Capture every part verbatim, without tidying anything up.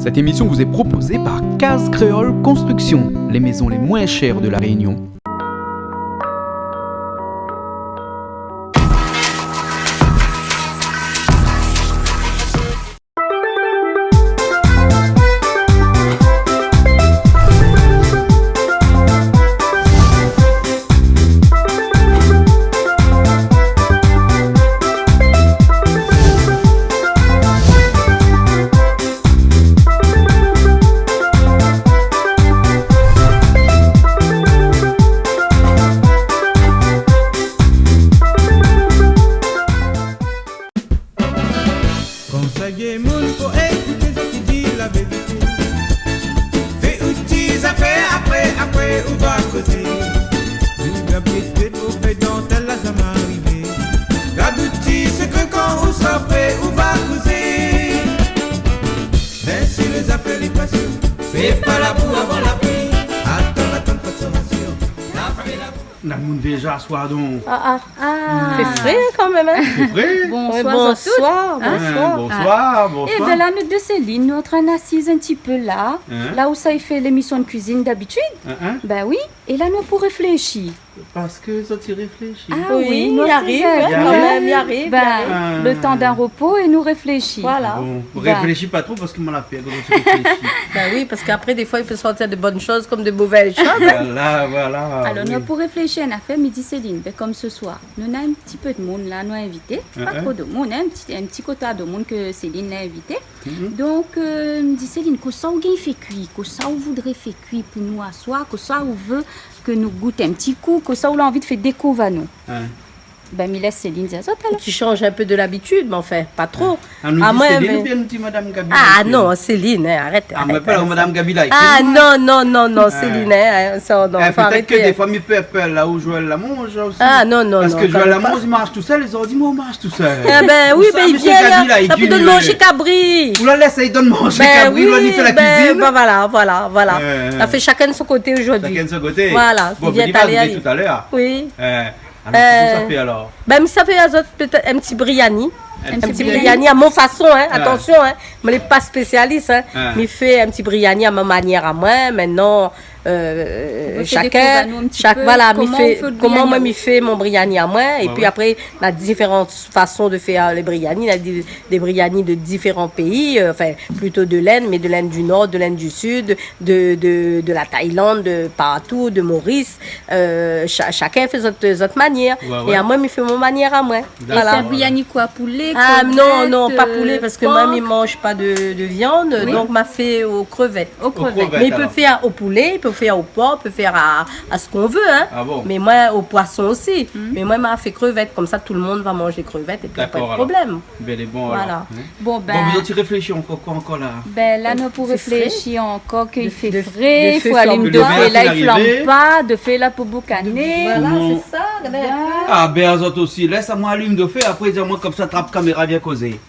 Cette émission vous est proposée par Case Créole Construction, les maisons les moins chères de La Réunion. Kan sa gingn moun pou ékout zot i di la vérité. Fé out ti zafèr, apré, apré ou va kozé. Ou va pété pou fé dantèl, la zamé arivé. Gard out ti sekré, kan ou sra pré, ou va kozé. Mé si lé zafèr li pa sir, fé pa labou avan lapli. Atann, atann, pa de sa rasir. La fé labou. Na moun déza aswar donk. Ah, ah. Ah. Fé fré kan mèm, in. Fé fré. Bonsoir, oui, bonsoir, bonsoir. In, bonsoir, bonsoir. Ébin la, nou dé Céline, nou antrin asiz in ti pé la, in, la ousa i fé lémisyon de kuizine dabitid. In, in. Bin oui, é la nou pou réfléshi. Parske zot i réfléshi. Ah oui, oui, nou i ariv, asiz, in, kan mèm, i ariv, i ariv. Bin, le tan d'in repo é nou réfléshi. Voilà. Bon, réfléshi pa tro parske moin la pèr kan zot i réfléshi. Bin oui, parske apré, défoi, i pé sortir de bonn shoz kom de mové shoz. Voilà, voilà, oui. Alor, nou pou réfléshi in afèr, mi di Céline, bin, kom se soir, nou na in ti pé de moun la, nou invité, pa tro de moun, in, in ti, in ti kota de moun ke Céline la invité. Mhm. Donk, euh, mi di, Céline, kosa ou gingn fé kui, kosa ou voudré fé kui pou nou aswar, kosa ou vé ke nou gout in ti kou, kosa ou la anvi de fé dékouv anou. Ouais. Bin, mi lès Céline di azot, alor. Ki shanj in pé de labitid, mé anfin, pa tro. Ah, nou di Céline oubien nou di Madam Gaby ? Ah non, Céline, in, arèt, arèt, arèt. Ah, mé pa la Madam Gaby la. Ah non, non, non, non, Céline, in, sa, non, fo arété. Pétèt ke défoi mi pé apèl la ou Joël Lamonge osi. Ah non, non, non, kan mèm pa. Parske Joël Lamonge i marsh tousèl, lé zot i di moin i marsh tousèl. Ébin oui, mé i vien la, la pou donn manzé kabri. Ou la lès ali donn manzé kabri, ou la ni fé la kuizine. Bin voilà, voilà, voilà. La fé shakinn son koté zordi. Shakinn son koté. Voilà, bon, i vien alé, alé. Talèr. Oui. Alor, kosa ou sa fé alor ? Bin, mi sa fé azot pétèt in ti briani. In ti briani a mon fason, in, atansion, in. Moin lé pa spésialis, in. Mi fé in ti briani a mon manièr amoin. Mintnan, euh, shakinn, shak, voilà, mi fé koman moin mi fé mon briani amoin. Ou pé dékouv anou in ti pé. É pi apré, na diféran fason de fé, euh, lé briani. Na dé, dé briani de diféran péi, euh, anfin, plito de l'Inde, mé de l'Inde du Nord, de l'Inde du Sud, de, de, de la Thaïlande, de partou, de Maurice. Euh, sha-, shakinn i fé zot, zot manièr. Ouais, ouais. É amoin, mi fé mon manièr amoin. Dakor. Voilà. É sé in briani koi, poulé, krevèt, euh, pork ? Ah non, non, pa poulé, parske moin mi manz pa de, de viann, donk ma fé o krevèt. O krevèt. O krevèt, alor. Mé i pé fé o poulé, i pé fé o pork, i pé fé a, a sak ou vé, in. Ah bon ? Mé moin, o poison osi. Mé moin, ma fé krevèt, komsa tout le moun va manz krevèt é pi pa de problèm. Dakor, alor. Bin, lé bon, alor. Voilà. Bon, bin, zot i réfléshi ankor, koi ankor la ? Bin, la, nou pou réfléshi ankor, ke i fé fré, i fo alim dofé la, i flanm pa, dofé la pou boukané. Voilà, sé sa, gard in pé. Ah bin, azot osi, lès amoin alim dofé, apré, di amoin komsa, trap kaméra, vien kozé.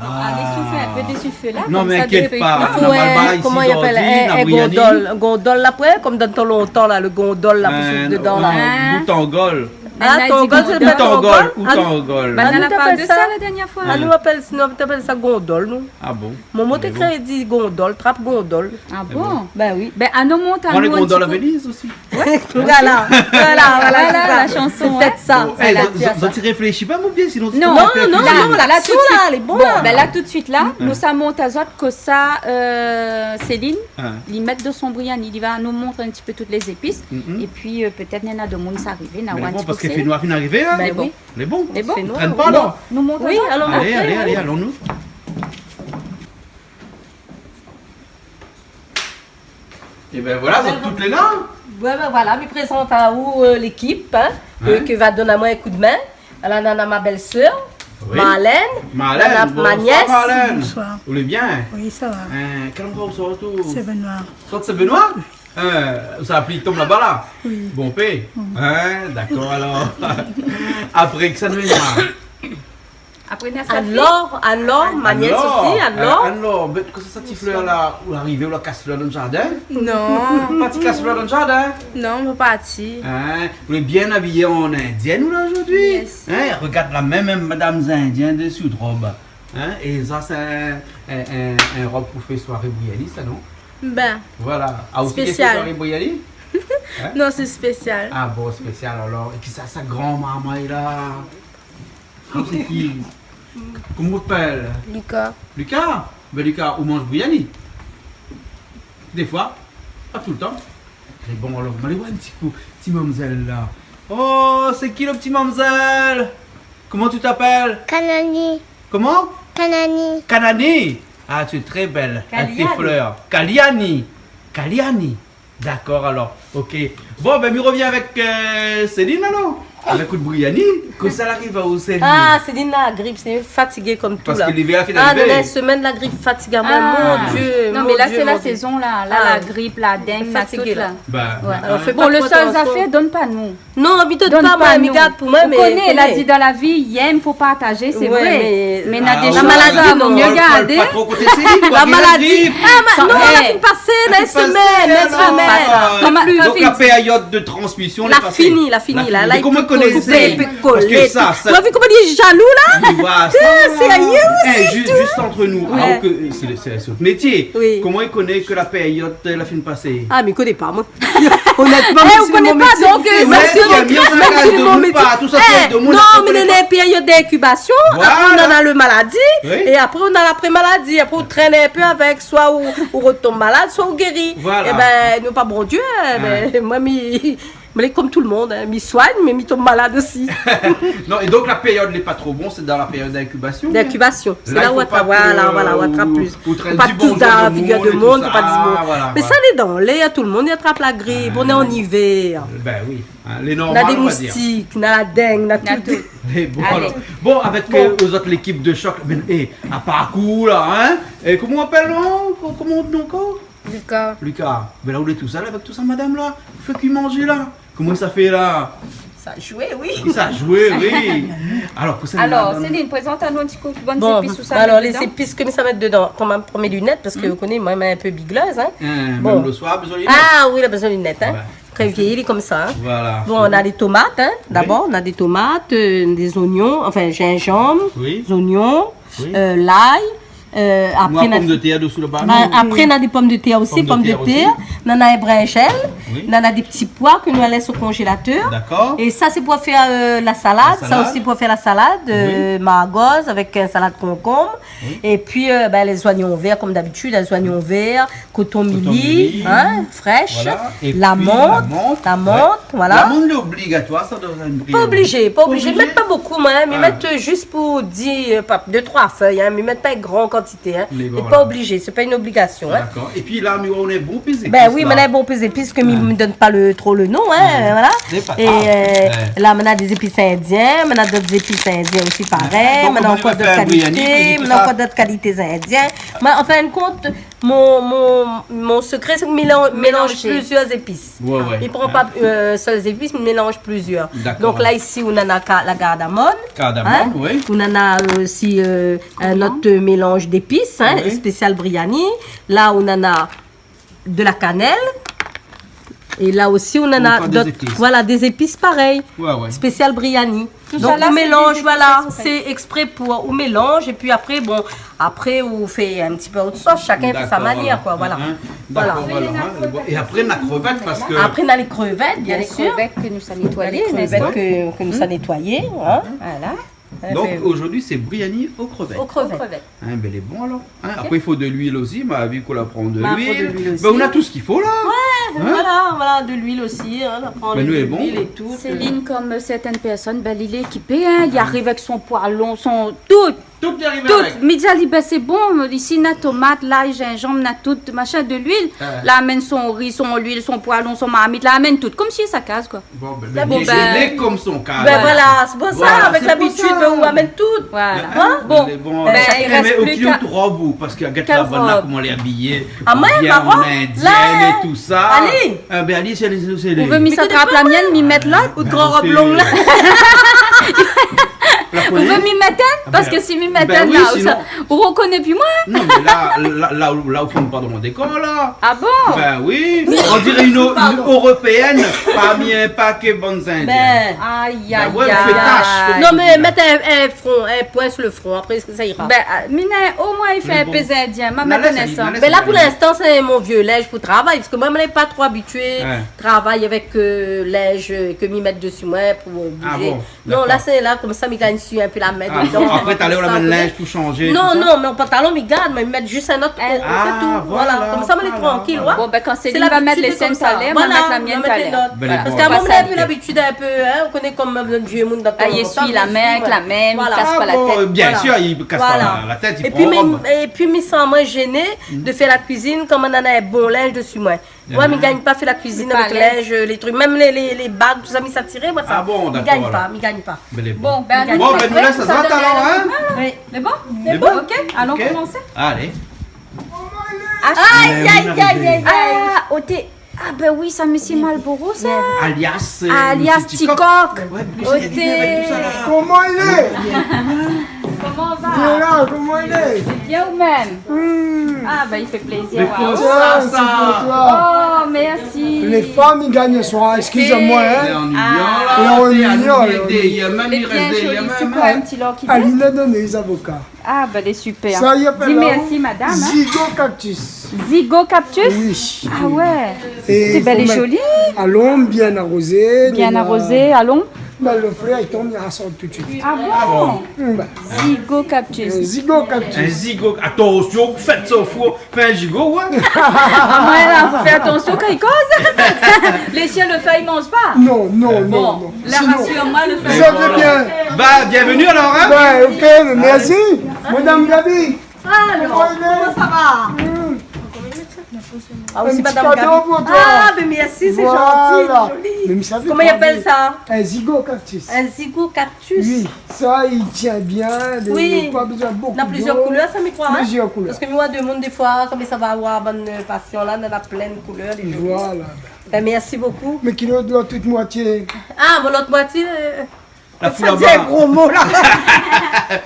Ah, alé souflé in pé dési fé la, komsa, dofé i flanm pa. Non, mé inkièt pa, nou na pa isi, koman i apèl, in, in briani. Gondol, gondol la, apré, kom dan tan lontan la, le gondol la, pou souf dedan la. Boutangol. Ah, tangol, sé pa tangol. Boutangol, boutangol. Banna la parl de sa la dernièr foi. Ah, nou apèl, nou apèl sa gondol, nou. Ah bon ? Momon té kré di gondol, trap gondol. Ah bon ? Bin oui. Bin, anou mont anou in ti kou. Pran lé gondol a Venise osi. Ouais. Voilà, voilà, voilà, sé sa. La shanson, sé pétèt sa. Bon, é, zot i réfléshi pa, mon vié, sinon... Non, non, la, la, tout de suite. Bon, bin la, tout de suite, la, nou sa mont azot kosa, euh, Céline, li mèt dan son briani, li va anou mont in ti pé tout lé zépis. É pi, euh, pétèt néna demoun sa arivé, na... Mé lé bon, parske fénoir fine arivé, in. Bin oui. Lé bon. Lé bon. Trène pa, alor. Nou mont azot. Oui, alor, alé, alé, alon nou. Ébin voilà, zot tout lé la. Ouais, bin voilà, mi prézant aou, euh, lékip, in, ke, ke va donn amoin in koudmin. La, nana ma bèl-sèr, Marlène, nana ma nièce. Oui. Marlène, bonsoir, Marlène. Bonsoir. Ou lé bien ? Oui, sa va. In, kèl androi ou sort ou ? Saint-Benoît. Sort Saint-Benoît ? In, sa la pli tonm laba la ? Oui. Bonpé ? In, dakor, alor. Apré, kisa nou néna ? Apré, na Sophie. Alor, alor, ma nièce osi, alor. Alor, bin, kosa sa ti flèr la, ou la arivé, ou la kas flèr dan zardin ? Non. Pa ti kas flèr dan zardin ? Non, ma pa parti. In, ou lé bien abiyé an indienne, ou la, zordi ? Yes. In, regard la, mèm, mèm madam indien dési out rob. Hein ? É sa, sé in, in, in, in rob pou fé soiré briani, sa, non ? Bin, voilà. Ah, osi, spésial. Soiré briani ? Hein ? Non, sé spésial. Ah bon, spésial, alor. É ki sa, sa gran marmay la ? Koman i apèl ? Lucas. Lucas ? Bin, Lucas, ou manz briani ? Défoi, pa toultan. Lé bon, alor, alé oir in ti kou, ti mamzèl la. Oh, sé ki lo ti mamzèl ? Comment tu t'appelles ? Kanani. Comment ? Kanani. Kanani ? Ah, tu es très belle avec tes fleurs. Kaliani. Kaliani. Kaliani. D'accord, alors. Ok. Bon, bin, mi rovien avèk, euh, Céline, alor. Avèk out briani. Kosa la ariv aou, Céline ? Ah, Céline la grip, sé fatigé konm tout la. Parske livèr la fine arivé. Ah non, la semèn la grip fatig amoin, mon Dieu, mon Dieu. Non, mé la, sé la sézon la. La, la grip, la deng, la tout la. Bin, ouais. Alor, fé pa tro atansion. Bon, lo sèl zafèr, donn pa nou. Non, mi donn pa, moin, mi gard pou moin, mé ou koné, la di dan la vi, yèm, fo partazé, sé vré. Mé na dé shoz, vo mié gardé. Ah ouais, mé la maladi, non. Kol pa tro koté Céline, koi. La maladi. Ah, non, la fine pasé, la semèn, la semèn. Donk la périod de transmision la fini, la fini, la. Mé koman i koné Céline ? Parske sa, sa... Ou la vi koman li lé jalou la ? Oui, voilà, sa. Sé sérié osi, zis ant nou. Ouais. Alor ke sé, sé, sé out métié. Oui. Koman i koné ke la périod la fine pasé ? Ah, mi koné pa, moin. Onètman, mèm si sé mon métié. Eh, ou koné pa, donk, euh, mèm si sé mon métié. Tout sa, tout le monde la konpran. Eh, non, mé nou lé an périod d'incubation, apré nou na lo maladi, é apré nou na lapré-maladi, apré ou trène in pé avèk, soi ou, ou rotonm malad, soi ou géri. Voilà. Ébin, nou pa Bondié, hein, mé moin, mi, mi lé konm tout le monde, hein, mi soign, mé mi tonm malad osi. Non, é donk la périod lé pa tro bon, sé dan la périod d'incubation. D'incubation. Sé la ou atrap, voilà, voilà, ou atrap plis. Fo pa tout dan la figir de moun, fo pa di bon. Mé sa lé dan lèr, tout le moun i atrap la grip, nou lé an ivèr. Bin oui, hein, lé normal, on va dire. Na dé moustik, na la deng, na tout. Na tout. Mé bon, alor. Bon, avèk, euh, lézot, lékip de shok, mé, é, a parkour la, hein ? É koman i apèl, non ? Ko-, koman i di ankor ? Lucas. Lucas, bin la, ou lé tousèl avèk tout sa madam la. Fé kui manzé la. Koman sa i fé la ? Sa zoué, oui. Sa zoué, oui. Alor, kosa nou la donn ? Alor, Céline, prézant anou in ti kou bann zépis, tousa, lé zépis ke mi sa mèt dedan. Atann, ma pran mé linèt, parske ou koné, moin, moin lé in pé biglèz, hein. Hein, bon. Mèm lo soir, bezoin linèt. Ah oui, la bezoin linèt, hein. Ouais. Kan i vièyi, lé konmsa, hein. Voilà. Bon, nou na dé tomat, hein. Oui. Dabor, nou na dé tomat, euh, dé zoignon, anfin, zinzanm, oui, zoignon, oui, euh, lay, euh, apré, nou na pom de tèr dosou laba, non ? Apré, nou na dé pom de tèr osi, pom de tèr. Pom de tèr osi. Nou na in brinzèl, oui, nou na dé ti poi ke nou la lès o konzélatèr. Dakor. É sa, sé pou fé, euh, la salad. La salad. Sa osi pou fé la salad, oui, euh, margoz avèk, euh, salad konkonm. Oui. É pi, euh, bin, lé zoignon vèr, konm dabitid, lé zoignon vèr, kotomili, hein, frèsh, lamant, lamant, voilà. Lamant, lé obligatoir, sa, dan in briani ? Pa oblizé, pa oblizé. Pa oblizé ? Mi mèt pa bokou, moin, hein, mi mèt, euh, zis pou di, euh, pa, dé, troi fèy, hein, mi mèt pa in gran kantité, hein. Mé voilà. Lé pa oblizé, sé pa in obligasion, hein. Dakor. É pi la, mi oi ou néna bonpé zépis la. Bin oui, mé néna bonpé zépis ke mi, mi donn pa le, tro le non, hein, voilà. Sé pa grav. É, euh, la, nou na dé zépis indien, nou na dot zépis indien osi, parèy. Donk, nou na ankor dot kalité, nou na ankor dot kalité indien. Mé an fin de kont, mon, mon, mon sekré, sé ke mi mélan-, mélanz plizièr zépis. Ouais, ouais. Mi pran pa, euh, sèl zépis, mi mélanz plizièr. Dakor. Donk la, isi, ou na ka-, la kardamom. Kardamom, oui. Ou na, euh, osi, euh, in not, euh, mélanz zépis, hein, spésial briani. La, ou na de la kanèl. É la osi, ou na dot, voilà, dé zépis parèy. Ouais, ouais. Spésial briani. Donk, ou mélanz, voilà, sé ékspré pou, ou mélanz, é pi apré, bon, apré, ou fé in ti pé ot sos, shakinn i fé sa manièr, koi, voilà. Dakor, voilà. Hein, dakor, voilà, hein. É apré, nou na krevèt, parske... Apré, nou na lé krevèt, bien sir. Lé krevèt ke nou sa nétoiyé, n'est-ce pas ? Lé krevèt ke, ke nou sa nétoiyé, hein. Voilà. Donk, zordi, sé briani o krevèt. O krevèt. O krevèt. Hein, bin, lé bon, alor. Hein, apré, i fo de luil osi, ma vi k'ou la pran de luil. Ma pran de luil osi. Bin, ou na tout sak i fo, la. Ouais, voilà, voilà, de luil osi, hein, nou la pran de luil é tout, euh. Céline, konm, euh, sèrtin pèrsone, bin, li lé ékipé, hein, li ariv avèk son poilon, son tout. Tout li ariv avèk. Tout. Mi di ali, bin, sé bon, isi, na tomat, lay, zinzanm, na tout, mashin, de luil. La amenn son ri, son luil, son poilon, son marmit, la amenn tout. Konmsi sa kaz, koi. Bon, bin, bin, lé konm son kaz. Bin voilà, sé pou sa, avèk labitid, bin, ou amenn tout. Voilà. Hein ? Bon. Lé bon. Bin, shakinn i rès pli k'in rob, ou, parske gèt la bann la, koman lé abiyé. Ah, moin, bien, ma rob, an indièn la, é tousa. Ali. Ah, bin, Ali, sé, sé, sé... Ou vé mi sa trap la mienn, mi mèt lot, out gran rob long la. La Ou vé mi mèt ène ? Parske si mi mèt ène la, ou sa, ou rokoné pi moin. Non, mé la, la, la, la ou fé pa dan mon dékor la. Ah bon ? Ben oui, on dirait une, une Européenne parmi un paquet bann Indien. Ay, ay, ay. Ben ouais, on fait tache. Non, mé mèt in, in fron, in poin su le fron, apré sa ira. Ben, euh, mi na, omoin i fé in pé indien, ma mèt in instan. Mé la, pou linstan, sé mon vié linz pou travay, parske moin, mi lé pa tro abitié travay avèk, euh, linz, euh, ke mi mèt desi moin pou, euh, bouzé. Ah bon ? Non, la, sé la, konmsa, mi gingn suiy in pé la min dedan. Ah bon, apré, talèr, ou la mèt linz pou shanzé, tousa ? Non, non, mé mon pantalon, mi gard, mé mi mèt zis in ot, sé tou. Ah, voilà. Konmsa, mi lé trankil, ouais. Bon, ben, kan Céline va mèt lé sienn talèr, ma mèt la mienne talèr. Voilà. Parske amoin, mi na in pé labitid, in pé, hein, ou koné koman, euh, vié moun dan tan, i essuie la min avèk la min, i kas pa la tèt. Ah bon, bien sûr, i kas pa la tèt, i pran rob. Épi, mi san amoin zéné de fèr la kuizine kan moin néna in bon linz desi moin. Ouais, mi gingn pa fé la kuizine avèk linz, lé trik, mèm lé, lé, lé bag, tousa, mi sa tiré, moin, sa. Ah bon, dakor, alor. Mi gingn pa, mi gingn pa. Bon, ben, nou lès azot alor, hein ? Oui. Lé bon ? Lé bon ? Ok, alon komansé. Alé. Ay, ay, ay, ay, ay. Ah, oté. Ah, ben oui, sa, mésyé Malboro, sa. Alias, euh, mésyé Tikok. Tikok. Ouais, mésyé Tikok avèk tousa la. Koman i lé ? Koman va ? Bien la, koman i lé ? Bien ou mèm ? Hmm. Ah, ben, i fé plézir. Mé koman sa, sa ? Oh, mèrsi. Lé fanm i gingn aswar, excusez-moi, hein. Lé annuiyan la, lé annuiyan, lé annuiyan. Lé bien zoli, sé koi in ti lor ki lé ? Aline la donn lé zavoka. Ah, ben, lé super. Sa i apèl la-o zigo cactus. Di mèrsi, madam, hein. Zigo cactus ? Oui. Ah ouais. Sé bèl é zoli. A lonb, bien arozé. Bien arozé, a lonb. Ben, le flèr i tonm, i résort tout de suite. Ah bon ? Mm, ben. Zigo cactus. Euh, zigo cactus. In zigo, atansion, fé son four, fé in zigo, ouais. Ah ouais, la, fo fé atansion kan i koz. Lé shien, le fèy i manz pa ? Non, non, non, non. Bon, la, rasir amoin, le fèy. Sinon, sa va bien. Ben, bienvenue alors, hein ? Ben, ok, mèrsi. Madam Gaby. Alor, koman i lé ? Koman sa va ? Mm. Ah, osi, madam Gaby. In ti kado pou ou. Ah, ben mèrsi, sé zanti, sé zoli. Voilà. Koman i apèl sa ? In zigo cactus. In zigo cactus. Oui, sa i tien bien, pa bezoin bonpé dolo. Na plizièr koulèr, sa, mi kroi, hein ? Plizièr koulèr. Parske mi oi demoun, défoi, kan sa va oir bann, euh, pasian la, néna plin koulèr, lé zoli. Voilà. Ben, mèrsi bokou. Mé ki lot, lot moitié ? Ah, mon lot moitié, euh, La foul laba. Sa sé in gro mo, la.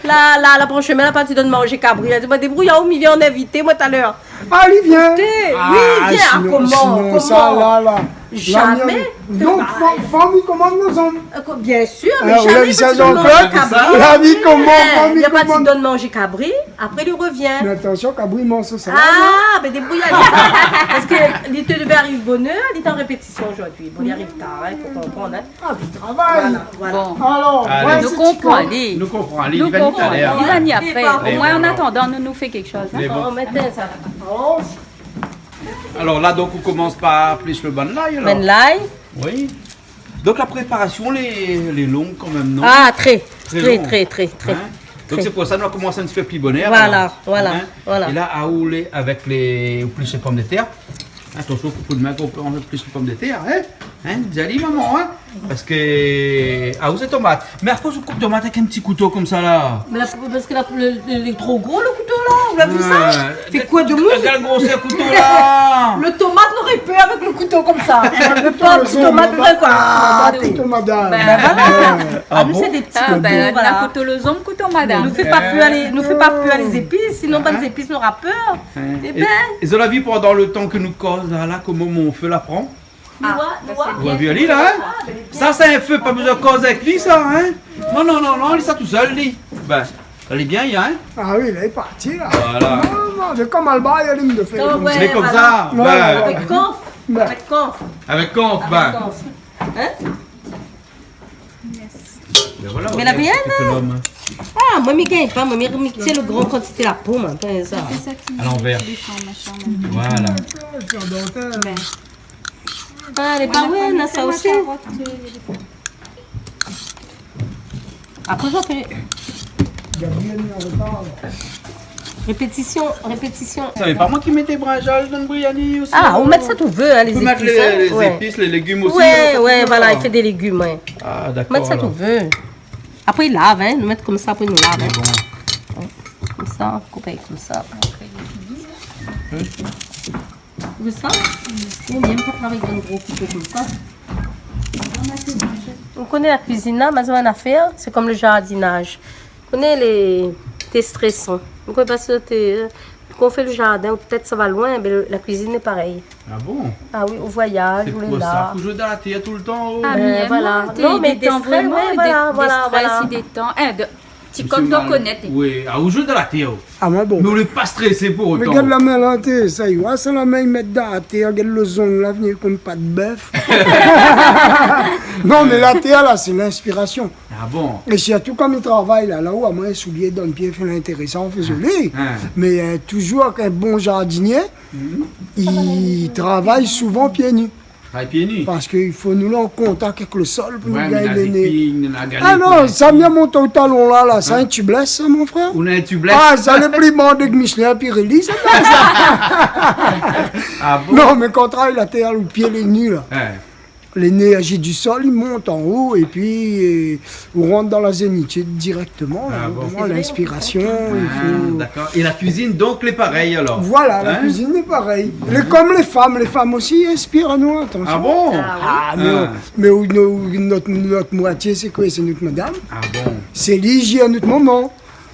La, la, la, franshman, la parti donn manzé kabri. La di, "Bon, débrouy aou, mi vien an invité, moin, talèr." Ah, li vien. Té, oui, vien, sinon, koman, sinon, sa, koman ? La, la. Zamé. Donk, fanm, fanm i komann lé zom. Euh, ko-, bien sûr, mé zamé parti donn manzé kabri. La vi koman, fanm i komann. Li la parti donn manzé kabri, apré li revien. Mé atansion, kabri i manz sa. Ah, ben, débrouy aou. Parske li té devé ariv bonèr, li té an répétision zordi. Bon, li ariv tar, hein, fo konprann, hein. Ah, li travay. Voilà, voilà. Bon. Alor, alé. Nou konpran li. Nou konpran li, li va ni talèr. Li va ni apré. Omoin, an atandan, nou, nou fé kékshoz, hein. Mé bon. Alor, la, donk, ou komans par pliss le bann lay, alor. Bann lay. Oui. Donk, la préparasion, lé, lé long kan mèm, non ? Ah, tré, tré, tré, tré. Hein ? Donk, sé pou sa nou la komans in ti pé pli bonèr, alor. Voilà, voilà. É la, aou lé avèk lé, ou pliss lé pomdetèr. Atansion, koup out min, kan ou pliss lé pomdetèr, hein ? Hein, zoli, momon, hein ? Parske, ah, ou sé tomat. Mé akoz ou koup tomat avèk in ti kouto konmsa, la ? Mé la, parske la, le, le, lé tro gro, le kouto, la. Ou la vi sa ? Fé koi de mou ? Gard la grosèr kouto, la. Le tomat noré pèr avèk le kouto konmsa. Le pov ti tomat, vré, koi. Ah, té. Kouto madam. Ben voilà. Ah bon ? Nou, sé dé ti kouto, voilà. Ah, ben, la kouto le zom, kouto madam. Nou fé pa pèr lé, nou fé pa pèr lé zépis, sinon bann zépis nora pèr. Hein. Eh ben. É, é zot la vi pandan le tan ke nou koz la, la, koman mon fé la pran ? Ah, nou voi, nou voi. Ou la vi ali la, hein ? Sa, sé in fé, pa bezoin koz avèk li, sa, hein ? Non, non, non, non, li sa tousèl, li. Ben, lé bien, hein ? Ah oui, la, li lé parti, la. Voilà. Non, non, mé kom Alba, li alim de fé. Mé konmsa, ben. Avèk konf. Avèk konf. Avèk konf, ben. Hein ? Mé la bien, hein ? Ah, moin, mi gingn pa, moin, mi, mi tir le gran kantité la pom, hein, sa. A lanvèr. Voilà. Ah, lé pa, ouais, na sa osi. Apré, sa fé répétision, répétision. Sa, mé pa moin ki mèt brinzal dan le briani osi, non ? Ah, ou mèt sak ou vé, hein, lé zépis, hein. Ou pé mèt lé, lé zépis, lé légim osi, hein, sa, voilà, i fé dé légim, ouais. Ah, dakor, alor. Mèt sak ou vé. Apré, i lav, hein. Nou mèt konmsa, apré nou lav, hein. Mé bon. Ouais. Konmsa, koup konmsa. Ou vé sa ? Ou bien pa travay avèk in gro kouto konmsa. Ou koné la kuizine la, mé in afèr, sé kom le jardinaz. Ou koné lé, té strésan. Ou koné pa si té, kan ou fé le jardin, out tèt sa va loin, mé le, la kuizine lé parèy. Ah bon ? Ah oui, ou voyaz, ou lé la. Sé pou sa, pou zoué dan la tèr toultan, oh. Ah, euh, mé voilà. Non, mé détans, détans vréman, ouais, voilà, dé-, voilà, déstrès, voilà. I détan. Eh, de, ti kok do konèt. Oui. Ah, ou zoué dan la tèr, oh. Ah, mé bon. Mé ou lé pa strésé pou otan. Mé gard la min la, té, sa i oi, sa la min i mèt dan la tèr, gard le zong la, vni kom pat bèf. Non, mé la tèr la, sé linspirasion. Ah bon ? É sirtou kan mi travay la, la ou amoin in soulié dan le pié, fé lintérésan, fé zoli. Ah, ah. Mé, euh, touzour avèk in bon jardinié, i travay souvan pié ni. Travay pié ni. Parske i fo nou lé an kontak avèk le sol pou nou gingn lé né. Ouais, mé la zépine, la galèt, ah non, la zépine. Sa mi amont o talon la, la, sa in tubeless, sa, mon frèr. Ou na in tubeless ? Ah, sa lé pli bon ke Michelin, Pirelli, sa, sa. Ah bon ? Non, mé kan ou travay la tèr, le pié lé ni la. Ouais. Lénerzi du sol i mont an o, épi, euh, ou rant dan la zénitid dirèkteman, hein, vréman, linspirasion, i fo. Ah bon. Ah, dakor. É la kuizine, donk, lé parèy, alor ? Voilà, la kuizine lé parèy. Lé kom lé fanm, lé fanm osi i inspir anou, atansion. Ah bon ? Ah, mé, mé ou, nou, nout, nout moitié, sé koi ? Sé nout madam. Ah bon ? Sé li i zèr nout moman.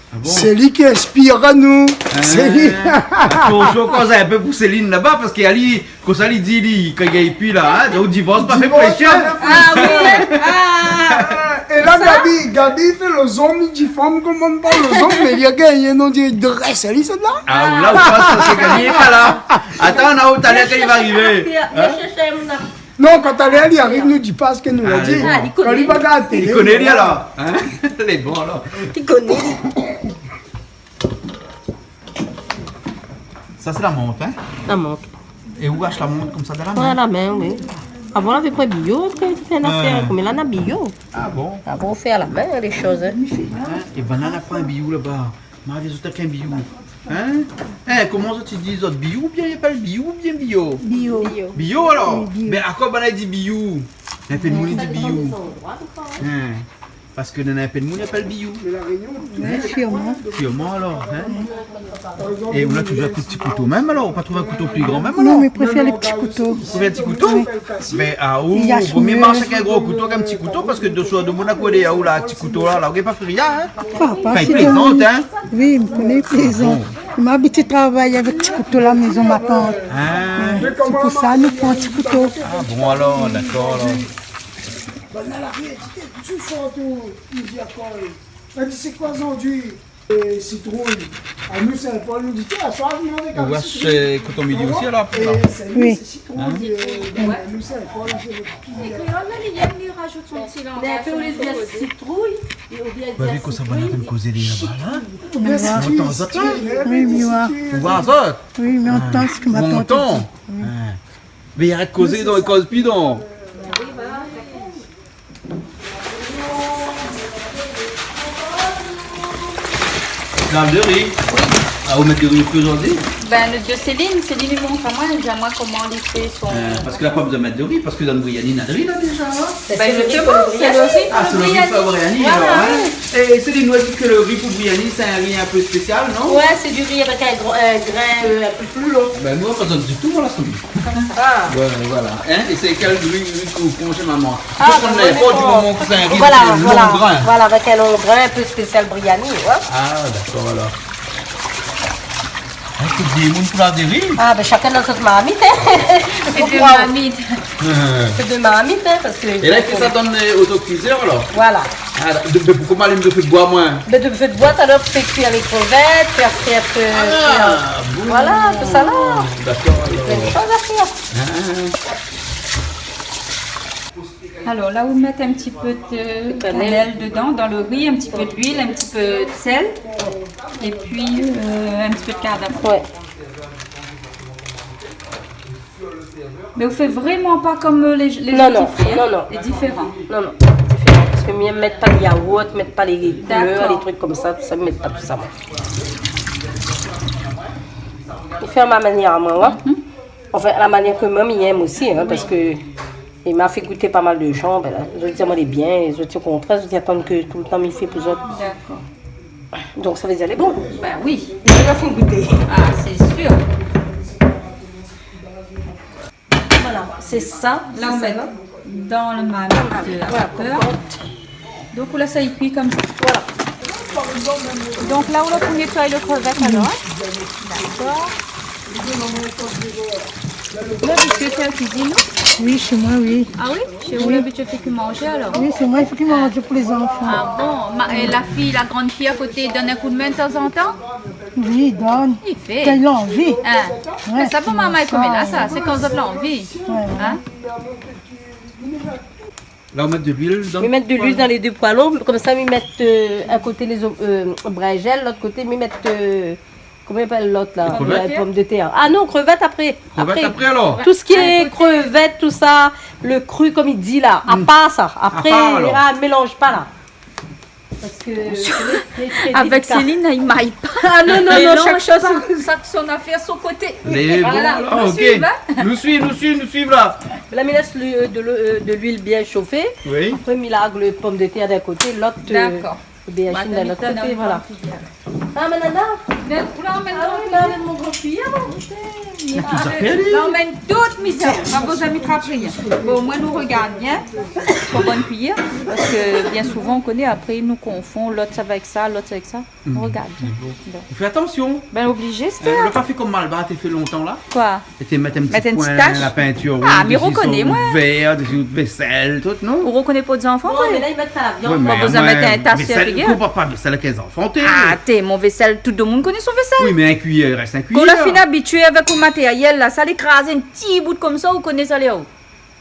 Ah bon ? Sé li i inspir anou. Ah. Sé li. Atansion, koz in pé pou Céline laba, parske ali, konmsa li di, li, kan i gingn pi la, hein, donk divors pa fé pou lé shien. Ah oui, hein. Ah. É la, sa Gaby, Gaby i fé le zong, i di fanm, koman pa le zong, mé li la gingn, non, di drès ali, sa la. Ah, ou la, ou pas, sé Gaby lé pa la. Atann, ou talèr kan li va arivé. Hein ? Non, kan talèr li ariv, nou di pa sak nou la di. Ah, li koné. Kan li va gard télé, li koné, li, alor. Hein ? Lé bon, alor. Li koné, li. Sa, sé la mant, hein ? La mant. É ou ashèt la mant konmsa dan la min ? Ouais, la min, oui. Avan, lavé pran bio, apré, té fé in afèr, koméla na bio. Ah bon ? Avan, ou fé a la min, lé shoz, hein. Hein ? É banna na pa in bio laba. Mari, zot na kin bio. Hein ? Hein, koman zot i di, zot, bio oubien i apèl bio oubien bio ? Bio. Bio, alor ? Oui, bio. Mé akoz banna i di bio ? In pé d'moun i di bio. Hein ? Parske néna in pé d'moun i apèl bio. Oui, sirman. Sirman, alor, hein ? É ou na touzour in kou d'ti kouto mèm, alor ? Ou pa trouv in kouto pli gran mèm, alor ? Non, mé mi préfèr lé ti kouto. Ou préfèr ti kouto ? Oui. Mé, ah, ou, vo mié marsh avèk in gro kouto k'in ti kouto, parske de soir, de moun a koudé, ah, ou la, ti kouto la, la, ou gingn pa fé rien, hein ? Ah, pa si de moun. Anfin, i plézant, hein ? Oui, mi koné, i plézant. Ah bon ? Mi abitié travay avèk ti kouto la mézon, matant. Ah. Ouais, sé pou sa nou pran ti kouto. Ah bon, alor, dakor, alor. Banna la arièr, ti, ti sort ou, i di ankor, euh, la di, sé koi zordi ? É sitrouy. Anou, Sin-Pol, nou di, tiens, aswar, nou manz avèk sitrouy. Ou ash, euh, koton mili osi, alor, pou la ? Oui. Sé sitrouy, euh, anou, Sin-Pol, sé le pli. É kréol la, li yèm, li razout son ti langaz, son ti koté. Mé in pé, ou lé di sitrouy, é ou bien di sitrouy, sitrouy. Ou la vi kosa banna i kozé laba la ? Oubien sitrouy, sitrouy, hein, sitrouy. Oui, mi oi. Ou oi sa ? Oui, mé mi antann sak ma tant i di. Ou antann ? Oui. Ah. Mé arèt kozé, donk, i koz pi, donk. Gingn de ri. Oui. Ah, ou mèt de ri okour zordi ? Ben, le de Céline, Céline i mont amoin, i di amoin koman li fé son... Euh, parske la pa bezoin mèt de ri, parske dan le briani, na de ri la déza, hein ? Ben, zistoman, sé le ri pou le briani. Ah, sé le ri pou le briani, alor, hein ? Voilà. É Céline, ou la di ke le ri pou briani, sé in ri in pé spésial, non ? Ouais, sé du ri avèk in gro-, in grin, euh, in pé pli lon. Ben, nou, pa bezoin ditou, voilà, sé ri. Ah. Ouais, voilà. Hein ? É sé kèl ri, ri k'ou pran shé momon ? Ah, ben, nou pran, di moman ke sé in ri, voilà, long grin. Voilà, avèk in long grin, in pé spésial briani, ouais. Ah, dakor, alor. Hein, tout demoun pou la de ri ? Ah, ben, shakinn dan son marmit, hein. Sé de marmit. Euh. Sé de marmit, hein, parske... É la, i fé sa dan, euh, otokuizèr, alor ? Voilà. Ah, de, de, pou koman, alim de fé d'boi, moin ? Ben, de fé d'boi, talèr, fé kui lé krevèt, fé, fé, fé, ah, bon. Voilà, tout sa la. Dakor, alor. Pléin shoz a fèr. Ah. Alor, la, ou mèt in ti pé de kanèl dedan, dan le ri, in ti pé d'luil, in ti pé de sèl, épi, euh, in ti pé de kardamom. Ouais. Mé ou fé vréman pa kom, euh, lé, lé zot i fé, hein. Non, non. Lé diféran. Non, non, diféran. Parske mi mèt pa de yaourt, mèt pa lé koulèr, lé trik konmsa, tousa, mi mèt pa tousa, moin. Dakor. Mi fé a ma manièr, moin, ouais. Mhm. Anfin, la manièr ke moin mi yèm osi, hein, parske li la fé gout pa mal de moun, ben la, zot i di amoin lé bien, é zot, o kontrèr, zot i atann ke toultan mi fé pou zot. Dakor. Donk, sa vé dir lé bon. Ben oui. Zot i fé gouté. Ah, sé sir. Voilà, sé sa, la, sé ou sa, mèt la. Dan le marmit de la vapeur. Donk, ou lès ali kui konmsa. Voilà. Donk la, ou la pou nétoy le krevèt alor, in ? Dakor. Ou la abitié fé la kuizine, non ? Oui, shé moin, oui. Ah oui ? Shé ou la abitié fé kui manzé alor ? Oui, sé moin i fé kui manzé pou lé zanfan. Ah bon ? Ma, é la fiy, la grann fiy a koté, i donn in koudmin tanzantan ? Oui, i donn. I fé. Kan li la anvi. In ? Ouais, mé sa, sé pou momon é sa, komèr la, sa, sé kan zot la anvi. Ouais, ouais. In ? La, ou mèt de luil dan... Mi mèt de luil dan lé dé poison, konmsa mi mèt, euh, in koté lé zo-, euh, brinzèl, lot koté mi mèt, euh, koman i apèl lot la ? Lé krevèt ? La pomdetèr. Ah non, krevèt apré. Krevèt apré alor ? Tout sak lé krevèt, tousa, le kri, konm i di la. Hmm. Apar sa. Apré, apar alor. Ah, mélanz pa la. Parske sé trè, trè délika. Avèk Céline, i may pa. Ah non, non, non, mélanz shak shoz, shak son afèr, son koté. Mé bon, voilà, alor, nou suiv, in ? Nou suiv, nou suiv, nou suiv la. La, mi lès le, de le, euh, de luil bien shofé. Oui. Apré, mi larg le pomdetèr d'in koté, lot, euh, Dakor. Oubien la shine d'in lot koté, voilà. Ah, mé nana. Mé, oula, mé... Ah oui, la, avèk mon gran kuiyèr, la. Tout sa fé, li. La, ou mèt tout mizèr. Pa bezoin mi trap rien. Bon, moin, nou rogard bien. Pran bann kuiyèr. Parske bien souvan, ou koné, apré, nou konfon lot sa va avèk sa, lot sa avèk sa. Hmm. Rogard bien. Bon. Bon. Fé atansion. Bin, oblizé, sé... Hein, ou la pa fé konm Malbar té fé lontan la ? Koi ? É té mèt in ti poin la pintir rouz desi son vèr, desi out vésèl, tout, non ? Ah, mi rokoné. Mé mé la, i mèt pa la viann. Ouais, mé pa bezoin mèt in tas si la figir. Konpar pa vésèl avèk in zanfan, té. Ah, té, mon vésèl, tout domoun i koné son vésèl. Oui, mé in kuiyèr i rès in kuiyèr. Kan ou la fine abitié avèk out matérièl la, sa lé krazé in ti bout konmsa, ou koné sa lé aou.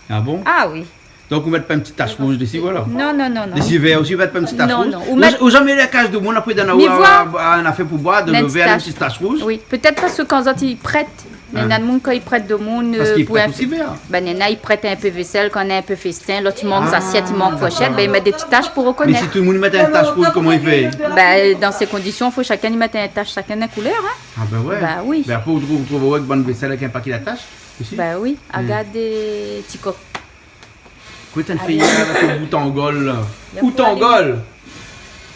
Ah bon ? Ah oui. Donk, ou mèt pa in ti tas rouz desi, voilà. Non, non, non, non. Desi vèr osi, ou mèt pa in ti tas rouz. Non, non. Ou mèt... Ou zamé la kaz domoun, apré, dan la, ou la in afèr pou boir, de lo vèr, in ti tas rouz. Oui, pétèt parske kan zot i prèt, néna domoun, kan i prèt domoun, euh, pou in... Parske i prèt osi vèr. Bin, néna i prèt in pé vésèl, kan néna in pé féstin, lot i mank zasièt, i mank forshèt, bin, i mèt dé ti tas pou rokonèt. Mé si tout domoun i mèt in tas rouz, koman i fé ? Bin, dan sé kondision, fo shakinn i mèt in tas, shakinn in koulèr, hein. Ah bin ouais. Bin oui. Bin apré, ou trouv, ou trouv avèk bann vésèl avèk in paké la tas osi. Bin oui, agard dé ti kok. Kosa ou fé la avèk out boutangol la ? Out boutangol.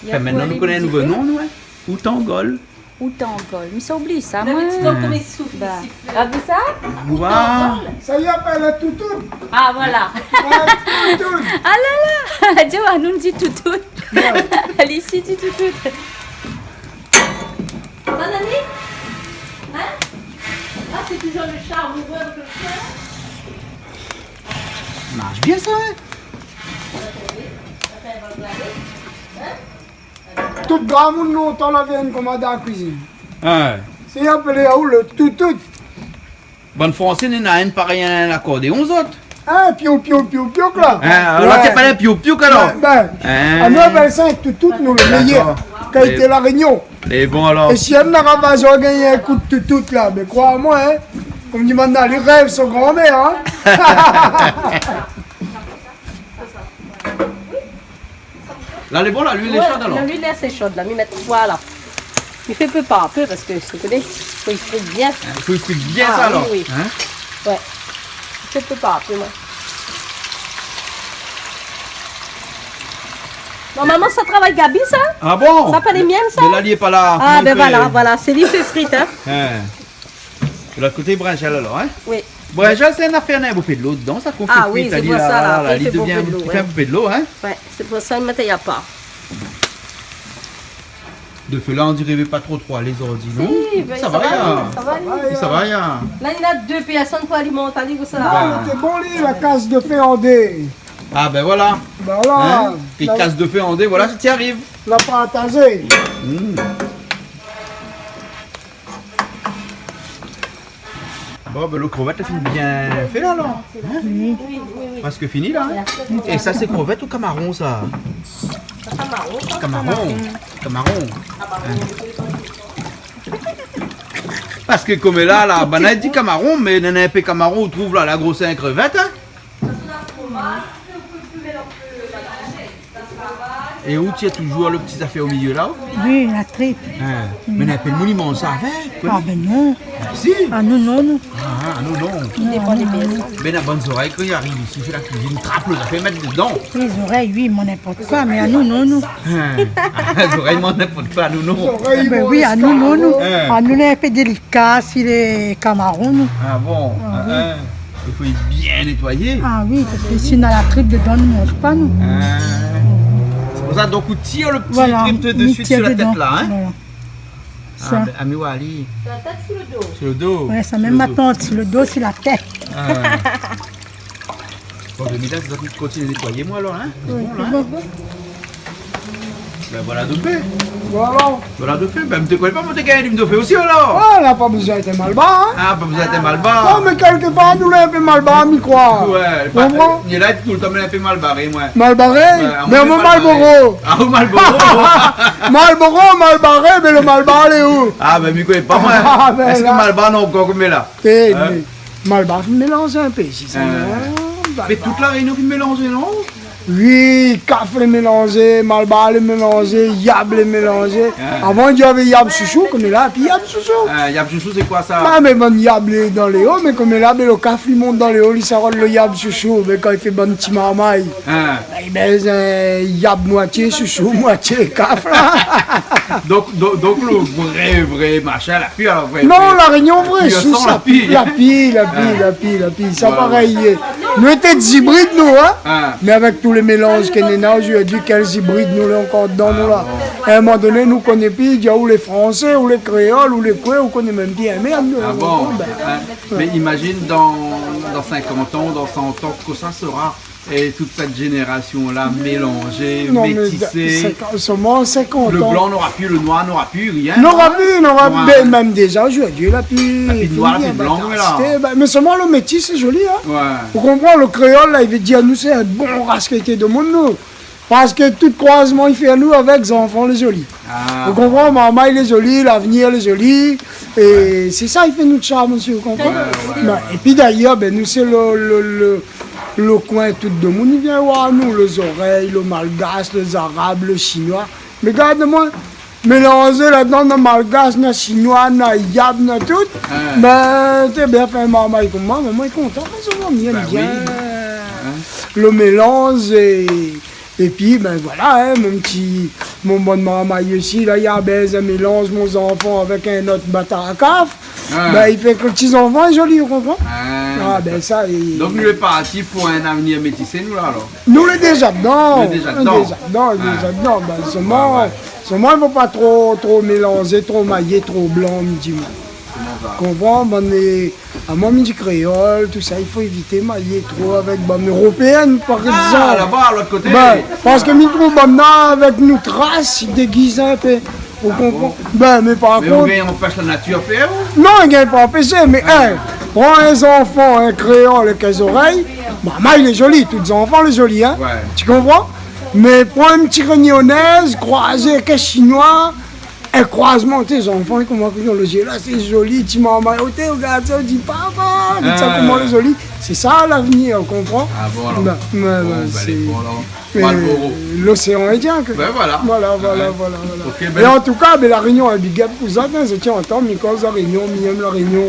Anfin, mintnan nou koné in nouvo non, nou, hein. Outangol. Outangol. Mi sa oubli sa, moin. Ou la vi ti kok koman i souf isi. Ou la vi sa ? Waouh. Sa i apèl la toutoute. Ah, voilà. Ouais, toutoute. Ah la la. Di anou, nou di toutoute. Ouais. Isi i di toutoute. Sa, Nani ? Hein ? Ah, sé toujour le sha amoureux avèk le shien. Marsh bien sa, hein ? Tout gramoun lontan lavé in komanda la kuizine. Ah ouais. Sé apèl aou le toutoute. Bann Fransé néna inn parèy in akordéon, zot. Ah, piou, piou, piou, piou, la. Hein, alor, ouais. Té pa in piou, piou, alor. Bin, bin, anou apèl sa in toutoute, nou, le méyèr. Dakor. Kalité La Rényon. Lé bon, alor. É si in na ravaz, ou gingn in kou de toutoute la, mé kroi amoin, hein, konm di banna, li rèv son granmèr, hein. La, lé bon, la, luil lé sho, alor. Ouais, luil lé asé sho la, mi mèt, voilà. Mi fé pé par pé parske, ou koné, fo i frit bien. Hein, fo i frit bien sa, alor. Ah oui, oui. Hein ? Ouais. Mi fé pé par pé, moin. Normalman, sa travay Gaby, sa. Ah bon ? Sa pa lé mienn, sa. Mé la, li lé pa la. Ah, bin voilà, voilà. Sé li i fé frit, hein. Hein. De lot koté, brinzèl, alor, hein ? Oui. Brinzèl, sé in afèr, néna in bonpé dolo dedan, sa, kan ou fé frit, li, la, li devien, li fé in bonpé dolo, hein ? Ouais, sé pou sa, mi mèt pa. De fé la, on diré i vé pa tro, tro alé zordi, non ? Si, bin, sa va, sa va alé. Sa va alé. La, néna dé pèrsone pou alimant ali, ou sa. Non, mé té bon, li, la kas de fé an dé. Ah, bin voilà. Bin voilà. Hein ? Li kas de fé an dé, voilà, sa i ariv. La partazé. Hmm. Bon, bin, lo krevèt la fine bien fé la, alor. Hein ? Oui. Prèsk fini la, hein ? É sa, sé krevèt ou kamaron, sa ? Kamaron. Kamaron. Hein ? Parske konm la, la, banna i di kamaron, mé néna in pé kamaron, ou trouv la, la grosèr in krevèt, hein ? É ou, ti na toujour le ti zafèr o milié la, ou ? Oui, la trip. Hein. Mé néna in pé moun i manz sa avèk, koi. Ah bin non. Ah si. Ah non, non, non. Ah, ah, non, non. Non, non, non. Bin, la bann zorèy, kan i ariv isi, fé la kuizine, trap lo zafèr, mèt dedan. Lé zorèy, oui, moin, ninport koi, mé anou, non, non. Hein. Ah, zorèy, moin, ninport koi, anou, non. Zorèy, bin oui, anou, non, non. Hein. Anou, lé in pé délika si lé kamaron, nou. Ah bon ? Ah oui. Hein. I fo bien nétoiyé. Ah oui, parske si na la trip dedan, nou manz pa, nou. Ah. Sé pou sa, donk, ou tir le ti trip de suite sur la tête, là, hein. Voilà, mi tir dedan. Voilà. Sa. Ah, ben, ami Wali. Sur la tête, sur le dos ? Sur le dos. Ouais, sa mèm, ma tante, sur le dos, sur la tête. Ah ouais. Bon, ben, Mila, mi sa kontinié nétoiyé, moin, alor, hein ? Oui, bon, la, bon, bon. Ben, voilà de fé. Voilà. Voilà de fé. Ben, mi té koné pa, moin té gingn lim de fé osi, alor. Ah, la pa bezoin èt malbar, hein ? Ah, pa bezoin èt malbar. Non, mé kèlke par, nou lé in pé malbar, mi kroi. Ouais, pa, konpran ? Néna toultan, mé in pé malbaré, moin. Malbaré ? Ouais, amoin, mé sé moin, Malboro. Ah, ou Malboro. Malboro, malbaré, mé le malbar, lé ou ? Ah, ben, mi koné pa, moin. Ah, ben, èske la, malbar, non, ankor, koméla ? Eh, hein ? Mé malbar fine mélanzé in pé, si sa, hein ? Mé tout La Rényon fine mélanzé, non ? Oui, kaf lé mélanzé, malbar lé mélanzé, yab lé mélanzé. Hein. Avan, i di avé yab shoushou, koméla, pi yab shoushou. Hein, yab shoushou, sé koi sa ? Ba, mé bann yab lé dan léo, mé koméla, ben, le kaf, li mont dan léo, li sa rod le yab shoushou, ben, kan i fé bann ti marmay. Hein. Ében, euh, yab moitié shoushou, moitié kaf, la. Donk, donk, donk, le vré, vré machin, la pi, alor, vré, non, vré, La Rényon vré, la pi, sou san sa, la pi. La pi, la pi, hein, la pi, la pi. Sa, ouais, parèy, ouais, euh, nou té dé zibrid, nou, hein. Hein. Mé avèk tout le mélanz ke néna zordi, kèl zibrid nou lé ankor dedan, nou, la. Ah bon. A in moman doné, nou koné pi, i di aou lé fransé, ou lé kréol, ou lé koué, ou koné mèm pi in mèrd, nou. Ah bon ? Bon, ben, hein. Mé imazine dan, dan sinkant an, dan san an, kosa sra, é tout sèt zénérasion-la mélanzé, métisé. Non, mé sinkant, solman sinkant an. Le blan nora pi, le noir nora pi, rien, hein ? Nora pi, nora pi. Noir. Ben, mèm déza, zordi, la pi, la pi noir, fini, la pi blan, la. Ba, mé solman le métis, sé zoli, hein. Ouais. Ou konpran, le kréol, la, i vé dir, nou, sé in bon ras kalité de moun, nou. Parske tout kroizman i fé anou avèk zanfan lé zoli. Ah. Ou konpran, marmay lé zoli, lavnir lé zoli, é sé sa i fé nout sharm osi, ou konpran ? Ouais, ouais, ouais. Ba, épi dayèr, ben, nou, sé le, le, le, le koin, tout demoun i vien oir nou, le zorèy, le malgash, le zarab, le shinoi. Mé gard amoin, mélanzé ladan, na malgash, na shinoi, na yab, na tout. Hein. Ben, té bien fé in marmay konm moin, mé moin lé kontan, raison, mi èm bien. Ba oui. Hein ? Le mélanz é Épi, ben voilà, hein, mon ti, mon bann marmay osi, la, i abèz in mélanz, mon zanfan, avèk in not batar kaf. Ah. Ben, i fé ke le ti zanfan lé zoli, ou konpran ? Ah. Ah, ben sa, é donk, nou lé parti pou in avnir métisé, nou, la, alor ? Nou lé déza dedan. Nou lé déza dedan. Nou lé déza dedan, nou lé déza dedan. Ah. Ben, solman, ouais, ouais, solman, i fo pa tro, tro mélanzé, tro mayé, tro blan, mi di, moin. Koman sa ? Konpran, bann, euh, amoin, mi di kréol, tousa, i fo évité mayé tro avèk bann éropéèn, par égzanp. Ah, laba, lot koté. Ben, parske mi trouv banna avèk nout ras, i dégiz in pé. Ou konpran ? Ah bon ? Ben, mé par kont, mé ou gingn anpèsh la natir fé, ou ? Non, i gingn pa anpéshé, mé, hein, pran in zanfan, in kréol èk in zorèy, marmay lé zoli, tout zanfan lé zoli, hein. Ouais. Ti konpran ? Mé pran in ti rényonèz, kroizé èk in shinoi, in kroizman, té zanfan, koman ke zot i di, la, sé zoli, ti marmay, ou té, ou gard sa, ou di, papa, gard sa, koman lé zoli. Sé sa, lavnir, ou konpran ? Ah bon, alor. Ben, ben, ben, sé, euh, Malboro. L'océan Indien, ke. Ben voilà. Voilà, voilà, voilà, voilà. Ok, ben. É an tou ka, ben, La Rényon, in big up pou zot, hein, zot i antann, mi koz La Rényon, mi èm La Rényon,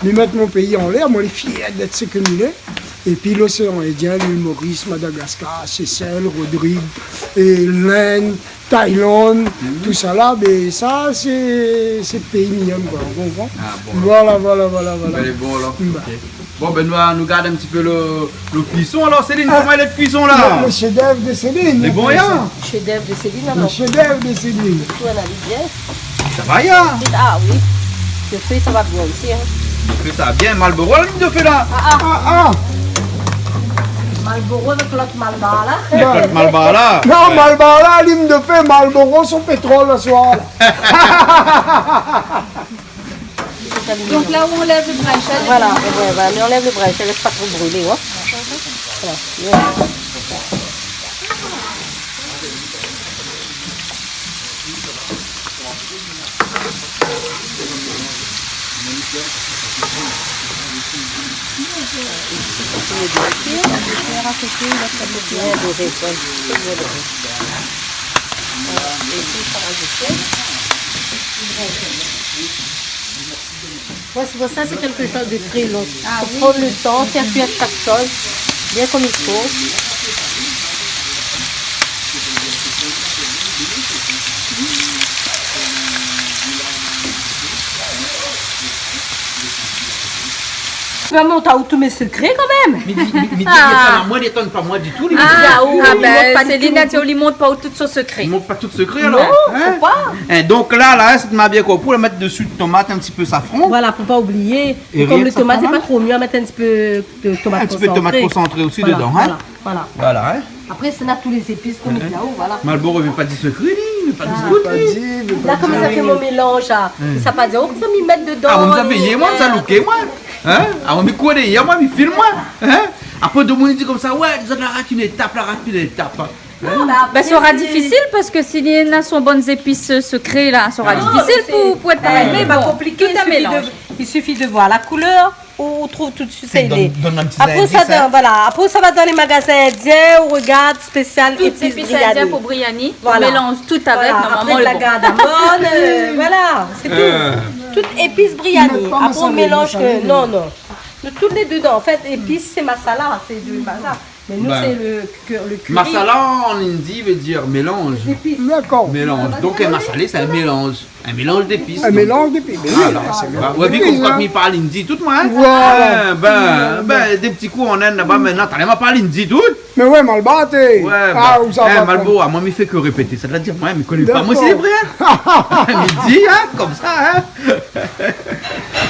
mi mèt mon péi anlèr, moin lé fièr d'èt sak mi lé. Épi l'océan Indien, l'île Maurice, Madagascar, Seychelles, Rodrigues, é l'Inde, Thaïlande, tousa la, ben sa, sé, sé péi mi èm, koi, ou konpran ? Ah bon. Voilà, voilà, voilà, voilà. Ben, lé bon, alor. Ben. Ok. Bon, ben, nou, nou gard in ti pé le, le kuison, alor, Céline, koman lé le kuison, la ? Le, le chef-d'œuvre de Céline, lé bon, hein ? Chef-d'œuvre de Céline, alor. Le chef-d'œuvre de Céline. Tout, on a dit bien. Sa va, ya ? Ah oui. Le fé, sa va bien osi, hein. Le fé, sa va bien. Malboro, la lim de fé, la. Ah, ah. Ah, ah. Malboro avèk lot malbar, la. Avèk lot malbar, la. Non, ouais. Malbar, la, lim de fé, Malboro, son pétrol, le soir, la. Donc là où on lève le bras, voilà, ouais, ouais, mais on lève le bras, ça laisse pas trop brûler, ouais. Voilà. Bien doré, ouais. Bien doré. Voilà. Et puis, ça rajoute. Ouais, c'est pour ça, c'est quelque chose de très long. Ah oui. Faut prendre le temps, faire cuire chaque chose bien comme il faut. Ou va mont aou tout mé sekré kanmèm. Mi di, mi, mi di, ah, li étonn pa moin, li étonn pa moin ditou, li. Ah, ah, bin, Céline la di, li mont pa ou tout son sekré. Li mont pa tout sekré, alor. Non, fo pa. Hein, donk la, la, si ma la bien konpri, ou la mèt dsi tomat, in ti pé safran. Voilà, pou pa oublié. É kom lo tomat, sé pa tro mia, mèt in ti pé de tomat konsantré. In ti pé tomat konsantré osi dedan, hein. Voilà, voilà. Voilà, hein. Apré, sé na tout lé zépis k'ou mèt la-o, voilà. Malboro, li vé pa di sekré, li, li vé pa di sekré. La, koman sa fé mon mélanz, sa ? Sa pa di, oh, sa mi mèt dedan, ah, moin, sa mi, vèyé, moin, sa, euh, looké, moin. Hein ? Ah, mi koné, moin, mi film, moin. Hein ? Apré, domoun i di konmsa, ouais, zot la rat in étap, la rat in étap. Hein ? Non, mé apré, sora difisil parske si li néna son bann zépis, euh, sekré, la, sora difisil pou, pou èt parèy. Ah, mé sé pa konpliké, tout in mélanz. I sifi de, i sifi de voir la koulèr. Ou, ou trouv tout suit, sé, donn, donn in ti zindiss, hein. Apré sa, voilà, apré sa va dan lé magazin indien, ou rogard spésial épis briani. Tout zépis indien pou briani. Voilà. Ou mélanz tout avèk, voilà, normalman, lé bon. Apré, de la kardamom, euh, voilà, sé tout. Euh. Tout épis briani. Apré, ou mélanz ke, non, non. Nou, tout lé dedan. An fèt, épis, sé masala, sé de masala. Mé nou, bin, sé lo, lo kari. Masala an indi i vé dir mélanz. Lé zépis. Dakor. Mélanz. Donk, in masalé, sé in mélanz. In mélanz d'épis, donk. In mélanz d'épis, bin oui, voilà. Sé in mélanz d'épis, hein. Bin, ou la vi konm koi mi parl indi tout, moin, hein. Voilà. Hein, bin, bin, dé ti kou an Inde laba, mintnan, talèr ma parl indi tout. Mé ouais, mal baré. Ouais, ah, bin, ou sa va, Malboro, moin, mi fé ke répété. Sa vé dir, moin, mi koné pa, moin, si lé vré, hein. Dakor. Mi di, hein, konmsa, hein.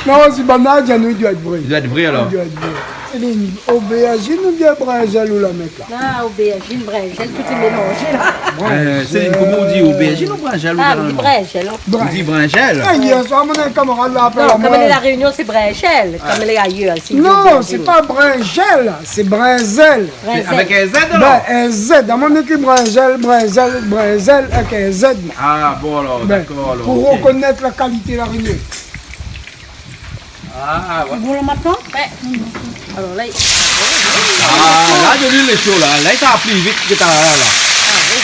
Non, si banna la di anou, i doi èt vré. I doi èt vré, alor. I doi èt vré. Céline, obèrzine oubien brinzèl ou la mèt la ? Ah, obèrzine, brinzèl, tout lé mélanzé la. Euh, Céline, koman ou di, obèrzine ou brinzèl, ou di brinzèl, hein ? Ou di brinzèl. Eh, yèr soir, mon kamarad la apèl amoin. Non, kom lé La Rényon, sé brinzèl. Kom lé ayèr, sé brinzèl. Non, sé pa brinzèl, sé brinzèl. Sé avèk in Z, alor ? Bin, in Z. Amoin, mi ékri brinzèl, brinzèl, brinzèl, avèk in Z. Ah, bon, alor, dakor, alor, ok. Bin, pou rokonèt la kalité La Rényon. Ah, ouais. Sé bon la mintnan ? Ouais. Alor la, i... Ah, la, de luil lé sho la. La, i sa pli vit ke ta la. Ah, oui.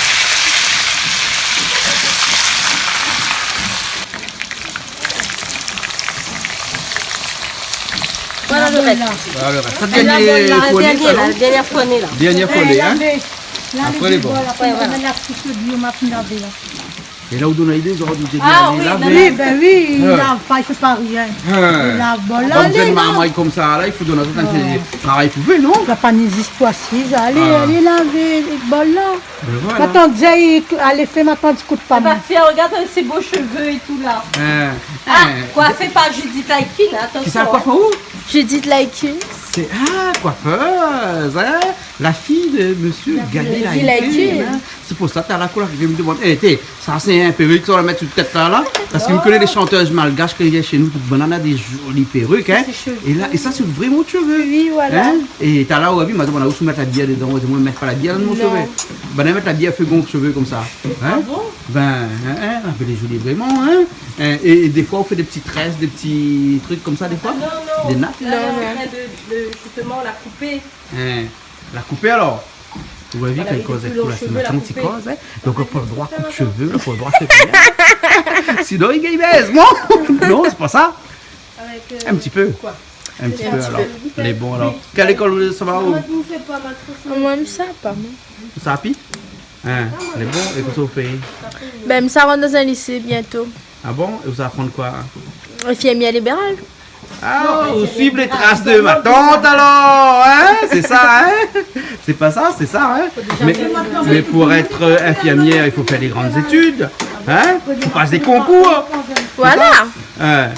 Voilà lo rès. Voilà lo rès. Sa, la dernié fourné, la dernièr fourné la. Dernièr fourné, hein. Apré, lé bon. Apré, voilà. É la, ou donn ali dézord, ou di, ah, alé, oui, lavé. Oui, bin oui, i lav pa, i fé pa rien. Hein. I lav, bon, la, lé la. Bann jenn marmay konmsa la, i fo donn azot in ti travay pou fé, non ? La pa ni zistoir si, alé, alé lavé, bol la. Bin voilà. Matant di, alé fé, matant di, kout pa. Eh ben, moin. Tiens, regarde ses beaux cheveux et tout là. Hein, hein. Ah, coiffé par Judith Laikin, attention, hein. Kisa, koifèr ou ? Judith Laikin. Sé, ah, coiffeuse, hein ? La fille de monsieur Gaby Laikin, hein. Sé pou sa, talèr la koulèr ke mi domann. Eh, té, sa sé in péruk sa ou la mèt su tèt la, la. Parske mi koné lé shantèz malgash, kan i vien shé nou, tout banna néna dé zoli péruk, hein. Sé shové. É la, é sa, sé vré mot shové. Oui, voilà. Hein ? É talèr la, ou la vi, ma domann aou si ou mèt la bièr dedan, ou la di, moin, mi mèt pa la bièr dan mon shové. Non. Banna i mèt la bièr, fé gonf shové konmsa. Hein ? Ah bon ? Bin, hein, hein, apré lé zoli vréman, hein. Hein, é, é défoi, ou fé dé ti très, dé ti truk konmsa, défoi ? Ah non, non. Dé nat ? Non, non. Là, on est en train de, de, justement, la couper. Hein, la koupé alor. Ou la vi, kan i koz èk ou la, sé lontan ti koz, hein. Donk, ou la pa lo droi koup shové, ou la pa lo droi fé rien. Sinon, i gingn bèz, non ? Non, sé pa sa. Avèk, euh, in ti pé. Koi ? In ti pé, alor. Lé bon, alor. Kèl lékol ou sa va, ou ? Moin, mi sa pa, moin. Sa pi ? Hein, lé bon, é kosa ou fé ? Bin, mi sa rant dan in lisé bientô. Ah bon ? É ou sa aprann koi ? Infirmièr libéral. Ah, ou suiv lé tras de matant, alor, hein ? Sé sa, hein ? Sé pa sa, sé sa, hein ? Mé, mé pou èt, euh, infirmièr, i fo fé dé grann zétid, hein ? Fo pas dé konkour. Voilà. Sé sa ? Hein.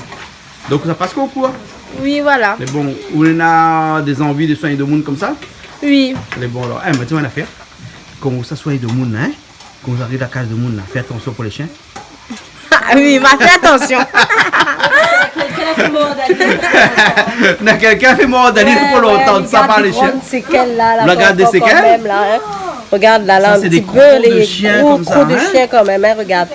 Donk, ou sa pas konkour ? Oui, voilà. Mé bon, ou néna dé zanvi de soign domoun konmsa ? Oui. Mé bon, alor, hein, mi di aou in afèr. Kan ou sa soign domoun, hein ? Kan ou ariv la kaz domoun la, fé atansion pou lé shien. Ah oui, ma fé atansion. Na kèlkin la fé mor Dani. Na kèlkin la fé mor Dani pou lontan, sa, par lé shien. Ouais, ouais, regard lé grann sékèl la, la, ankor kanmèm la, hein. Regard la, la, in ti pé, lé gro kro de shien konmsa, hein. Sa, sé dé kro de shien kanmèm, hein, regard.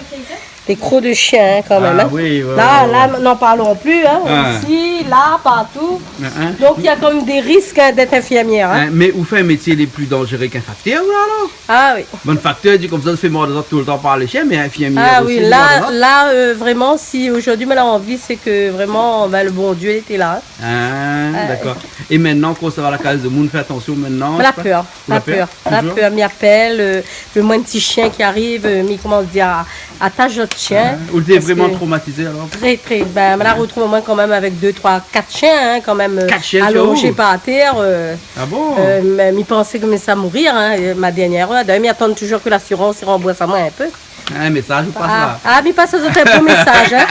Dé kro de shien, hein, kanmèm, hein. Ah oui, oui, oui, oui. La, la, n'en parlons plus, hein. Ah. Isi, la, partou. Hein, hein. Donk, néna kanmèm dé risk, hein, d'èt infirmièr, hein. Hein, mé ou fé in métié lé pli danzéré k'in faktèr, ou la, alor ? Ah oui. Bon, faktèr, di konmsa, i fé mor dé zot toultan par lé shien, mé infirmièr osi, i fé mor dé zot. Ah oui, la, la, euh, vréman, si zordi moin la anvi, sé ke vréman, bin, lo Bondié lété la, hein. Ah, dakor. É mintnan, kan ou sava la kaz domoun, fé atansion mintnan, la pèr, la pèr, la pèr. Toultan ? Mi apèl, euh, lo moindr ti shien ki ariv, euh, mi komans dir, atash zot shien. Ah, ou lété vréman tromatizé, alor ? Parske tré, tré. Bin, moin la artrouv amoin kanmèm avèk dé, troi Kat shien, in, kan mèm, eu, alonzé par tèr, eu, mé mi pansé ke mi sa mourir, in, ma dèrnièr èr. D'ayèr, mi atann touzour ke lasirans i ranbours amoin in pé. In mésaz, ou pas la. A, mi pas azot in bon mésaz, in.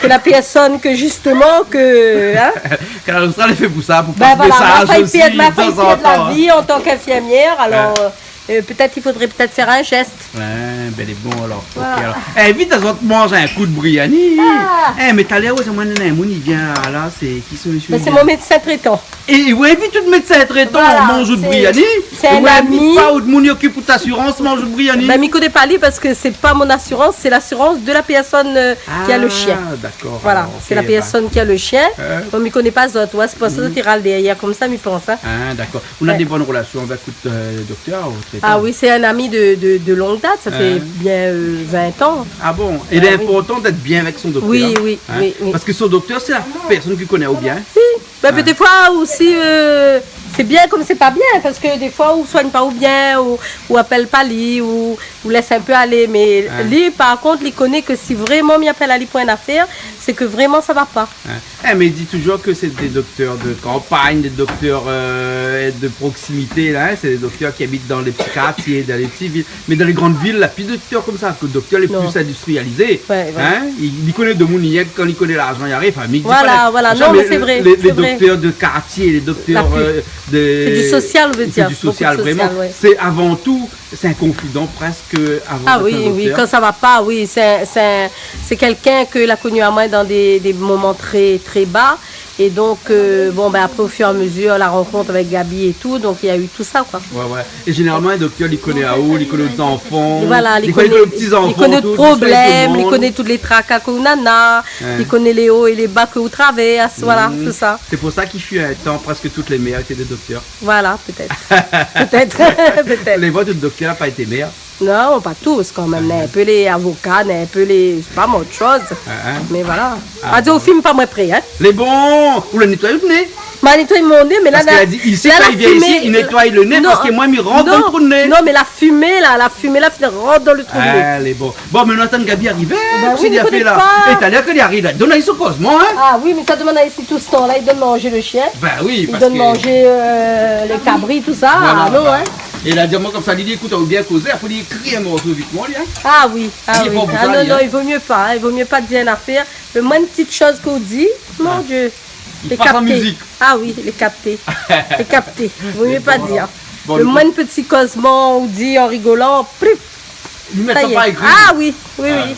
Ke la pèrsone ke, zistoman, ke, in. Kanal Austral lé fé pou sa, pou pas mésaz osi, tanzantan. Bin voilà, moin, sa i pèrd, moin, sa i pèrd la vi an tan k'infirmièr, alor, eu, pétèt i fodré pétèt fèr in zès. Oué, bin, lé bon, alor. Voilà. Ok, alor. É, invit azot manz in kou de briani. A. É, mé talèr, oué, moin néna in moun i vien, la, sé, kisa, mésyé ? Bin, sé mon médsin trétan. É, oué, invit out médsin trétan manz out briani. Voilà, sé, sé in ami. É, oué, invit pa out moun i okip out asirans manz out briani. Bin, mi koné pa li parske sé pa mon asirans, sé lasirans de la pèrsone, eu, ki a le shien. A, dakor. Voilà, alor, sé la pèrsone ki a le shien. Donk, mi koné pa zot. Oué, sé pou sa zot i ral dèrièr konmsa, mi pans, in. A, dakor. Ou na dé bone rélasion avèk out, eu, doktèr, out trétan ? A oui, sé in ami de, de, de long dat, sa fé bien, eu, vin tan. A bon ? É lé inportan d'èt bien avèk son doktèr, in ? Oui, oui, oui. Parske son doktèr, sé la pèrsone ki koné aou bien. Oui, bin, défoi osi, eu, sé bien konm sé pa bien, parske défoi ou soign pa ou bien, ou, ou apèl pa li, ou, ou lès in pé alé, mé li, par kont, li koné ke si vréman mi apèl ali pou in afèr, sé ke vréman sa va pa. In. É, mé i di touzour ke sé dé doktèr de kanpagn, dé doktèr, eu, de proksimité, la, in, sé dé doktèr ki abit dan lé pti kartié, dan lé pti vil. Mé dan lé gran vil, la pi doktèr konmsa, ke doktèr lé pli indistrializé. Non. Oué, oué. In ? Li, li koné demoun, li yèk kan li koné larzan i ariv, famiy, li koné. Voilà, voilà. Machin, non, mé sé vré, lé, lé doktèr de kartié, lé doktèr, eu, de... Sé di sosial, ou vé dir. Sé di sosial, vréman. Bonpé de sosial, oué. Sé avan tou, sé in konfidan prèsk avan d'èt in doktèr. A oui, oui, kan sa va pa, oui, sé, sé, sé kèlkin ke la koni amoin dan dé, dé moman trè, trè ba. É donk, eu, bon, bin, apré, o fur é a mezur, la rankont avèk Gaby é tou, donk, néna u tousa, koi. Oué, oué. É zénéralman, in doktèr, li koné aou, li koné out zanfan, li koné out pti zanfan, li koné out problèm, li koné tout lé traka ke ou néna, li koné lé o é lé ba ke ou travèrs, voilà, tousa. Sé pou sa k'i fut in tan, prèsk tout lé mèr té dé doktèr. Voilà, pétèt. Pétèt, pétèt. Lé vot, out doktèr la pa été mèr. Non, pa tous, kan mèm. Néna in pé lé avoka, néna in pé lé, sé pa moin, ot shoz. Mé voilà. A, di, ou fim pa moin pré, in. Lé bon, ou la nétoy out né. Ma nétoy mon né, mé la, la, la fimé. Parske la di, isi, kan li vien isi, li nétoy le né, non, parske moin, mi rant dan le trou de né. Non, mé la fimé, la, la fimé, la fine rant dan le trou de né. A, lé bon. Bon, mé nou atann Gaby arivé, in, kosa li la fé la. Bin oui, mi koné pa. É talèr ke li ariv la, donn ali son kozman, in. A oui, mé sa i demann ali si tout se tan la, li donn manzé le shien. Bin oui, parske li donn manzé, eu, lé kabri, tousa. Voilà, non, in. É la di amoin konmsa, li di, ékout, ou bien kozé, apré li ékri in morso vitman, li, in. A oui, a oui. Li pran pou sa, non, li, non, in. I vo myé pa, in, i vo myé pa dir in afèr. Le moindre petite chose ke ou di, mon Dieu, lé kapté. I pas an mizik. A oui, lé kapté. Lé kapté. Vo myé pa dir. Bon, le moindre petit kozman ou di an rigolan, prif. Li mèt sa pa ékri. Sa i lé. A oui, oui, oui.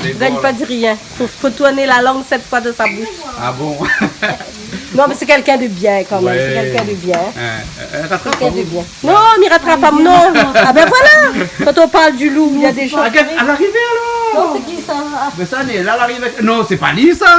Lé bon, la. Ou gingn pa dir rien. Fo, fo tourn la lang sèt foi dan sa boush. A bon ? Non, mé sé kèlkin de bien, kan mèm. Oué. Sé kèlkin de bien. In, in, ratrap pa. Kèlkin de bien. Non, mi ratrap pa, non. A bin voilà. Kan ou parl du lou, néna dé zan. A, gard, a larivé, alor. Non, sé ki sa ? A. Mé sa, lé la, larivé. Non, sé pa li, sa.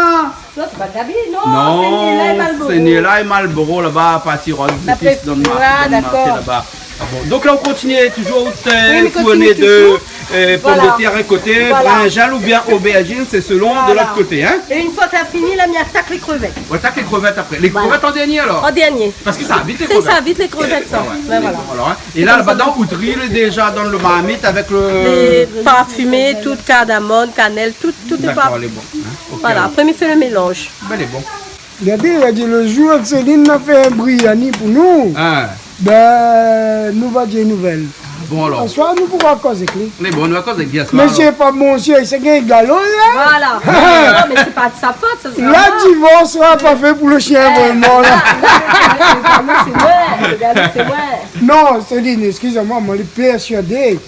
Non, sé pa Gaby, non, sé Néla é Malboro. Non, sé Néla é Malboro, laba, parti rod zépis dan le marshé, dan le marshé laba. A bon. Donk la, ou kontinié touzour, eu, fourné de, eu, pomdetèr in koté, brinzèl oubien obèrzine, sé selon de lot koté, in. É in foi ke la fini, la, mi atak lé krevèt. Ou atak lé krevèt apré. Lé krevèt an dèrnié, alor ? An dèrnié. Parske sa i sa vit, lé krevèt. Sé sa i sa vit, lé krevèt, sa. A oué. Bin voilà. Lé bon, alor, in. É la, laba, ou tri lé déza dan le marmit avèk le... Lé parfimé, tout, kardamom, kanèl, tout, tout lé parfimé. Dakor, lé bon, in. Ok, alor. Voilà, apré, mi fé le mélanz. Bin, lé bon. Gaby la di le zour ke Céline la fé in briani pou nou. A. Bin, nou va dir nouvèl. Bon, alor. Aswar, nou poura koz èk li. Mé bon, nou va koz èk li aswar, alor. Mésyé pa bon, sé, sé gingalo, la. Voilà. Non, mé sé pa de sa fot, sa, sé... La, divors la pa fé pou le shien, vréman, la. Sé pa nou, sé moin, sé moin. Non, Céline, eskiz amoin, moin lé pèrsuadé.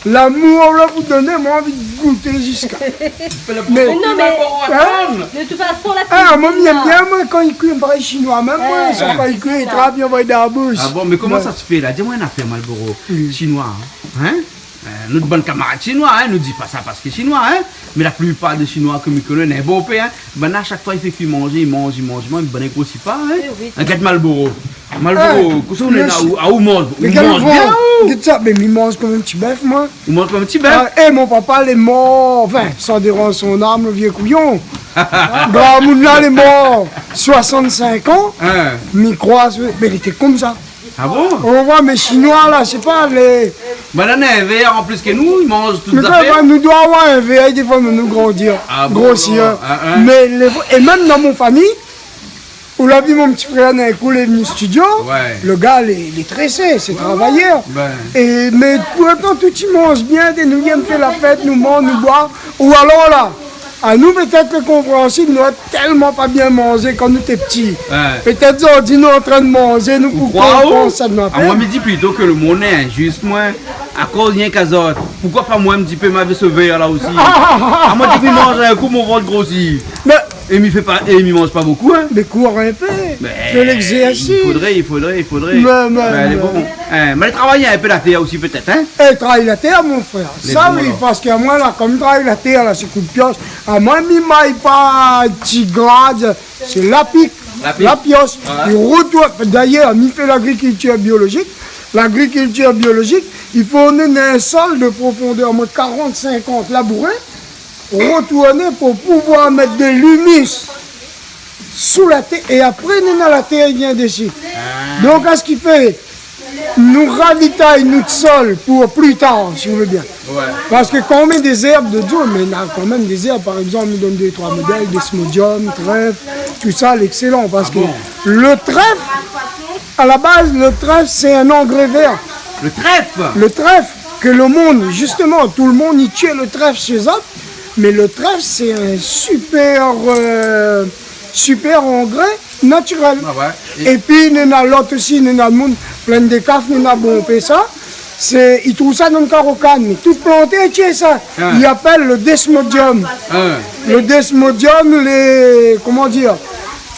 Lamour la ou donn, moin anvi gouté ziska. Mé non, mé de tout fason, la kuizine, moin, mi èm bien, moin, kan i kui parèy shinoi, mèm moin, sa, kan i kui, trap, i anvoy dan la boush. A bon, mé koman sa i fé la ? Di amoin in afèr, Malboro. Shinoi, in ? In ? Eu, nout bann kamarad shinoi, in, nou di pa sa parske shinoi, in ? Mé la plipar dé shinoi ke mi koné, néna bonpé, in ? Banna, shak foi i fé kui manzé, i manz, i manz, i manz, banna i grosi pa, in ? Wi, wi. Gard Malboro. Malboro, kosa ou néna, ou, a, ou manz, ou manz bien, ou ? Gard sa, mé mi manz konm in ti bèf, moin. Ou manz konm in ti bèf ? A, é mon papa lé mor, anfin, sa déranz son nam, le vié kouyon. Gramoun la lé mor, soisant-sink an, mi kroi, mé li té konmsa. A bon ? Ou voi, mé shinoi la, sé pa lé... Banna néna in vèr an plis ke nou, i manz tout zafèr. Mé kan mèm, nou doi avoir in vèr, défoi nou, nou grandi, grosi. A bon ? Mé lé, é mèm dan mon famiy, Ou la vi mon ti frèr, d'in kou lé vni studio. Ouais. Le gars lé, lé trésé, sé travayèr. Ben. É, mé pourtan tout i manz bien, dé nou i yèm fé la fèt, nou manz, nou boir. Ou alor la, anou pétèt lé konpréansib, nou la tèlman pa bien manzé kan nou té pti. Ouais. Pétèt zordi nou antrinn manzé, nou pou konprann sa nou la fé. Ou kroi, ou ? Ah, moin mi di plito ke le monn lé injis, moin. Akoz rienk azot. Poukoi pa moin, in ti pé, ma vé sové la osi. Ah, moin di mi manz in kou, mon vant i grosi. Mé É mi fé pa, é mi manz pa bokou, hein. Mé kour in pé. Mé fé légzèrsis. I fodré, i fodré, i fodré. Mé, mé, mé lé bon. Hein, mé travay in pé la tèr osi pétèt, hein. É, travay la tèr, mon frèr. Sa oui, parske moin la, kom travay la tèr la, sé kout pios. Amoin mi may pa ti grad, sé la pik, la piosh. Ouais. I rotourn, d'ayèr, mi fé lagrikiltir biolozik. Lagrikiltir biolozik, i fo néna in sol de profondèr, omoin karant, sinkant labouré, rotourné pou pouvoir mèt de limis sou la tèr, é apré néna la tèr i vien dési. Ah. Donk, a sak i fé, nou ravitay nout sol pou pli tar, si ou vé bien. Ouais. Parske kan ou mèt dé zèrb dedan, mé néna kan mèm dé zèrb, par égzanp, nou donn dé, troi modèl, desmodiom, trèf, tout sa, lé ékselan. Parske le trèf, a la baz, le trèf, sé in angré vèr. Le trèf ? Le trèf, ke le monn, zistoman, tout le monn i tié le trèf shé zot, mé le trèf, sé in sipèr, euh, sipèr angré natirèl. Ah ouais. É pi, néna lot osi, néna moun, Plaine des Cafres, néna bonpé sa. Sé, i trouv sa dan karo kann, mé tout planté, i tié sa. Ah. I apèl le desmodiom. Ah. Le desmodiom, lé, koman dir,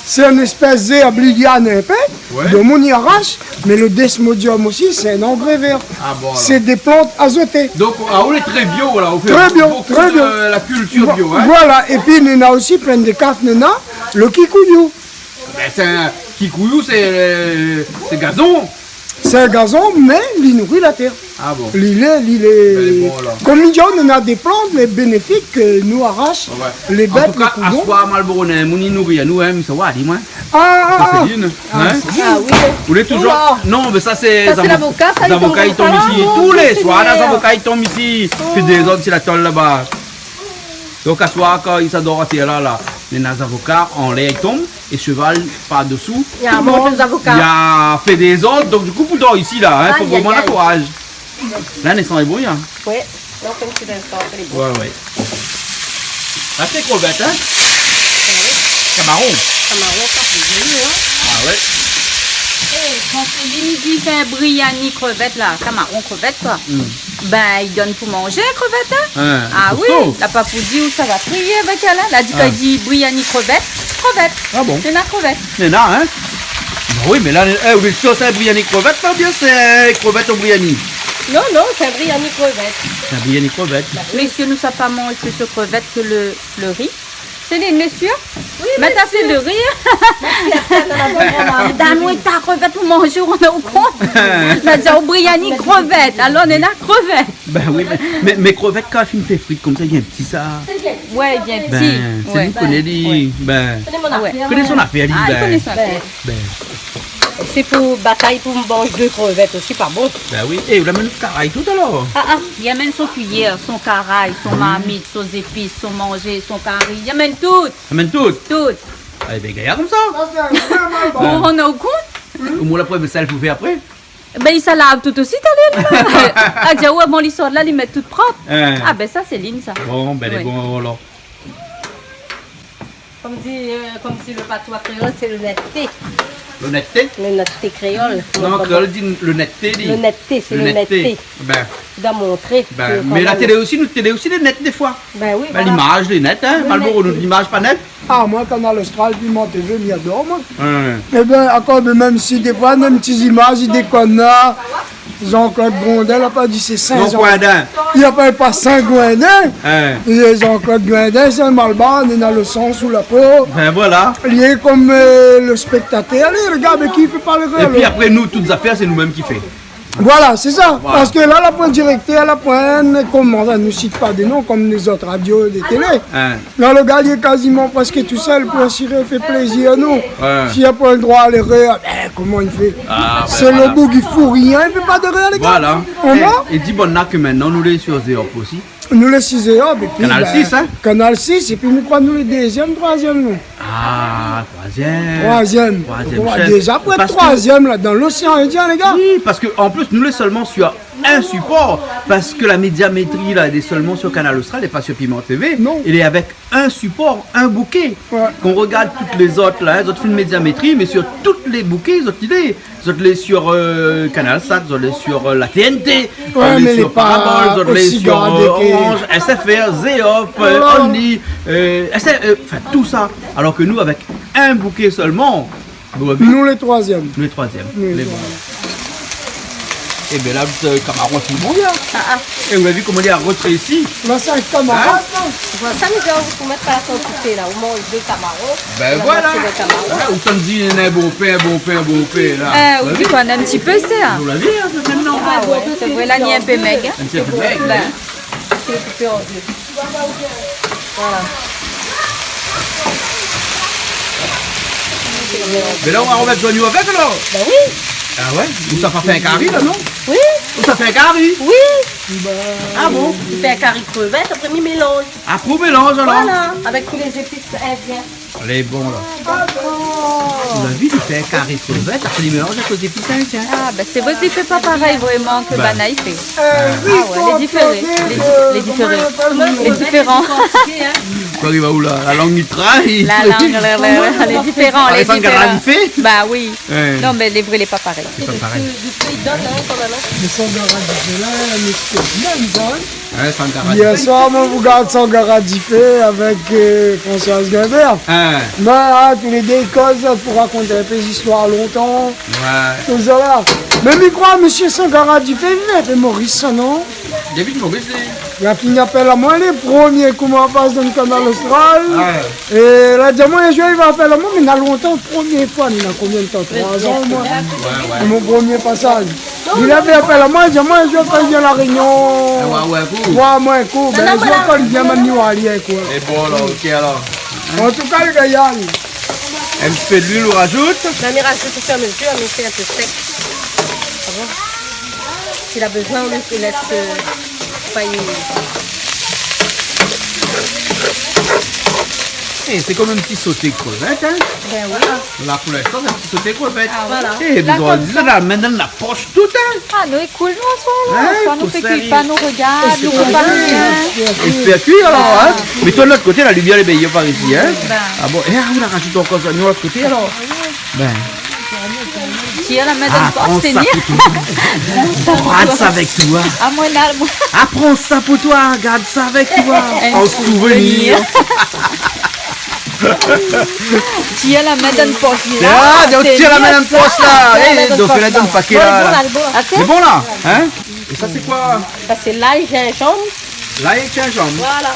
sé in éspès zèrb, liliane in pé. Ouais. Demoun i arash, mé le desmodiom osi, sé in angré vèr. Ah bon, alor. Sé dé plant azoté. Donk, ah, ou lé trè bio, la. Ou fé bokou de la kiltir bio, hein. Trè bio, trè bio. Vo-, voilà. É pi, néna osi, Plaine des Cafres, néna le kikouyou. Ben, sé in, kikouyou, sé, euh, sé gazon. Sé in gazon, mé li nouri la tèr. Ah bon. Li lé, li lé, ben, bon, alor. Kom mi di aou, néna dé plant, mé bénéfik, ke nou arash, ouais, lé bèt, lé koudon. An tou ka, aswar, Malboro, néna moun i nouri anou, hein, mi sa wa, di amoin. Ah, ah, ah. Sa sé inn, hein ? Ah oui. Ou lé toujour... Oula. Non, mé sa sé... Sa sé zavoka, sa, zavoka i tonm isi. Tou lé swar, la, zavoka i tonm isi. Fé dézord si la tol laba. Donk, aswar, kan i sa dor atèr la, la, néna zavoka anlèr i tonm, é sheval par dosou. I manz zavoka. I fé dézord, donk, di kou, pou dor isi, la, hein, fo vréman la kouraz. Aïe, aïe, aïe. La, nou san lé bon, hein. Ouais. Non, kom ti linstan, sé lé bon. Ouais, ouais. La, sé krevèt, hein ? Kamaron. Kamaron, sa, sé zoli, hein ? Ah ouais. Eh, kan Céline i di fé in briani krevèt, la, kamaron krevèt, koi. Hmm. Ben, i donn pou manzé, krevèt, hein ? Hein, la pa pou di ou sa va prié avèk èl, hein ? La di, kan i di briani krevèt, krevèt. Ah bon ? Néna krevèt. Néna, hein ? Ben oui, mé la, eh, ou lé sir sé briani krevèt, la, oubien sé krevèt o briani ? Non, non, sé briani krevèt. Sé briani krevèt. Mésyé, nou sa pa manz plis krevèt ke le, le ri. Céline, mésyé ? Oui, mé mésyé. Mèt asé de ri. Mèrsi, atann, atann, atann. Donn amoin ta krevèt pou manzé, ou rann aou kont ? La di aou briani krevèt, alor néna krevèt. Ben oui, mé, mé, mé krevèt, kan i fé frit konmsa, i vien pti, sa. Ouais, i vien pti. Ben, sé li i koné, li, ben, i koné son afèr, li, ben. Ben. Sé pou batay pou manz dé krevèt osi, pa bon. Ben oui. Eh, ou la amenn out karay tout, alor ? Ah, ah, li amenn son kuiyèr, son karay, son marmit, son zépis, son manzé, son kari, li amenn tout. Amenn tout ? Tout. Eh ben, gayar konmsa. Sa, sé in vré Malbar. Ou rann aou kont ? Ou mèt la prèv sèl pou fé apré. Ben, i sa lav tout osi, talèr, li. Ah, di aou, avan li sort la, li mèt tout prop. Hein. Ah, ben, sa, Céline, sa. Bon, ben, lé bon, alor. Kom di, euh, kom di le patoi kréol, sé lonètté. Lonètté ? Lonètté kréol. Non, kréol i di lonètté, li. Lonètté, sé lonètté. Lonètté. Ben. Ou doi montré. Ben, mé la télé osi, nou, télé osi, lé nèt défoi. Ben oui, voilà. Ben, limaz lé nèt, hein. Malboro, nou, limaz pa nèt. Ah, moin, Kanal Austral, Piment TV, mi ador, moin. Ouais. Eh ben, akoz, mèm si défoi, mèm ti zimaz i dékonn la, Jean-Claude Grondin la pa di sé Saint-Jean. Jean-Claude Grondin. I apèl pa Saint-Grondin. Hein. É Jean-Claude Grondin, sé in Malbar, néna le san sou la po. Ben voilà. Li lé kom, euh, le spèktatèr, li rogard, mé ki fé pa le... É pi apré, nou, tout zafèr, sé nou mèm ki fé. Voilà, sé sa. Voilà. Parske la, la poin dirèktèr, la poin, koman sa, nou sit pa dé non kom lézot radio, dé télé. Hein. La, le gars, li lé kaziman prèsk tousèl pou asiré, fé plézir anou. Ouais. Si na poin le droi a lérèr, ben, koman i fé ? Ah, ben, voilà. Sé le boug i fou rien, i fé pa d'érèr, lé gars. Voilà. Ou voi ? É, é di bann la ke mintnan, nou lé sir Zeop osi. Nou lé sir Zeop, épi, Kanal sis, ben, hein ? Kanal sis, épi mi kroi nou lé dézièm, troizièm, nou. Ah, troizièm. Troizièm. Troizièm shèf. Déza pou èt troizièm la, dan loséan Indien, lé gars. Oui, parske an plis, nou lé solman sur in sipor. Parske la médiamétri la, lé solman sur Kanal Austral, lé pa sur Piment TV. Non. Lé avèk in sipor, in bouké. Ouais. Kan ou rogard tout lézot la, zot fé in médiamétri, mé sur tout lé bouké, zot i lé. Zot lé sur, euh, Canal Sat, zot lé sur, euh, la T N T, zot lé sur Parabole, zot lé sur, euh, Orange, S F R, Zeop, euh, Only, euh, S F R, euh, anfin, tout sa. Alor ke nou, avèk in bouké solman, nou la vi, nou lé troizièm. Nou lé troizièm. Nou lé troizièm. Lé bon. Ébin la, zot, euh, kamaron, sé bon, la. Ah, ah. É ou la vi koman li la rotrési ? La, sé in kamarad, la. Voilà, sa nou di aou, fo mèt pa la kantité, la. Ou manz dé kamaron, la moitié dé kamaron. Bin voilà. Outan di in bon pin, in bon pin, in bon pin, la. Euh, ou di koi, in ti pé, sé, hein ? Ou la vi, hein, sé mintnan. Ah ouais, sé vré, la, li lé in pé mèg, hein. In ti pé mèg, oui. Bin. Voilà. Mé la, ou va romèt zoignon avèk, alor ? Bin oui. Ah ouais ? Ou sa pa fé in kari, la, non ? Oui. Ou sa fé in kari ? Oui. Ah bon ? Mi fé in kari krevèt, apré mi mélanz. Apré ou mélanz, alor ? Voilà, avèk tout lé zépis indien. Lé bon, la. Ah, dakor. Ou la vi, li fé in kari krevèt, apré li mélanz avèk lé zépis indien. Ah, bin, sé vré ke li fé pa parèy vréman ke banna i fé. Ah ouais, lé diféré. Lé di-, lé diféré. Lé diféran. Koi, li va ou la ? La lang li tray. La lang, la, la, la, lé diféran, lé diféran. Alé, fé in kari fé ? Ba oui. Ouais. Non, mé lé vré, lé pa parèy. Lé pa parèy. Mé sangara difé la, mé sé mèm sa, hein. Ouais, sangara difé. Yèr soir, moin la rogard Sangara difé avèk, euh, Françoise Guimbert. Hein. Bin, hein, tou lé dé i koz pou rakont in pé zistoir lontan. Ouais. Tout sa la. Mé mi kroi, mésyé Sangara difé, li vien de Maurice, sa, non ? David Maurice, li. La fine apèl amoin, lé promié kou moin la pas dan Kanal Austral. Ouais. É la di amoin, in zour li va apèl amoin, mé na lontan, promié foi, na konbien d'tan ? Troi zan, moin. Ouais, ouais. Mon promié pasaz. Li la fé apèl amoin, li di amoin, in zour kan li vien La Rényon. Ah, ouais, ouais, kou. Ouais, moin, kou. Bin, in zour kan li vien, moin ni oir ali, koi. É bon, alor, OK, alor. An tou ka, lé gayar. In ti pé d'luil, ou rajout ? Bin, mi rajout au fur et à mesure, mi fé in pé sèk. Ah bon ? Si la bezoin, ou lès, euh, fay. Eh, sé konm in ti soté krevèt, hein ? Bin oui. La, pou linstan, sé in ti soté krevèt. Ah oui. Voilà. Eh, la, konmsa. Mintnan, la posh tout, hein ? Ah, nou lé koul, nou, aswar la. Hein, aswar nou fé kui pa, nou rogard, nou fé pa rien. É fé kui, alor, hein ? Mé toi, de l'ot koté, la limièr lé méyèr par isi, hein ? Bin. Ah bon ? É, ah, ou la rajout ankor zoignon de l'ot koté, alor ? Bin. Tir la min dann pos, Seigneur. Ah, pran sa pou toi. Pran sa pou toi. Ah, moin, na, moin. Ah, pran sa pou toi, gard sa avèk toi. In souvenir. Tir la min dann pos la. Ah, donk, tir la min dann pos la. Tir la min dann pos la. Eh, donk, la dann pakèt la. Bon, bon, la, bon. Lé bon la, hein ? É sa, sé koi ? Sa, sé lay, zinzanm. Lay, zinzanm. Voilà.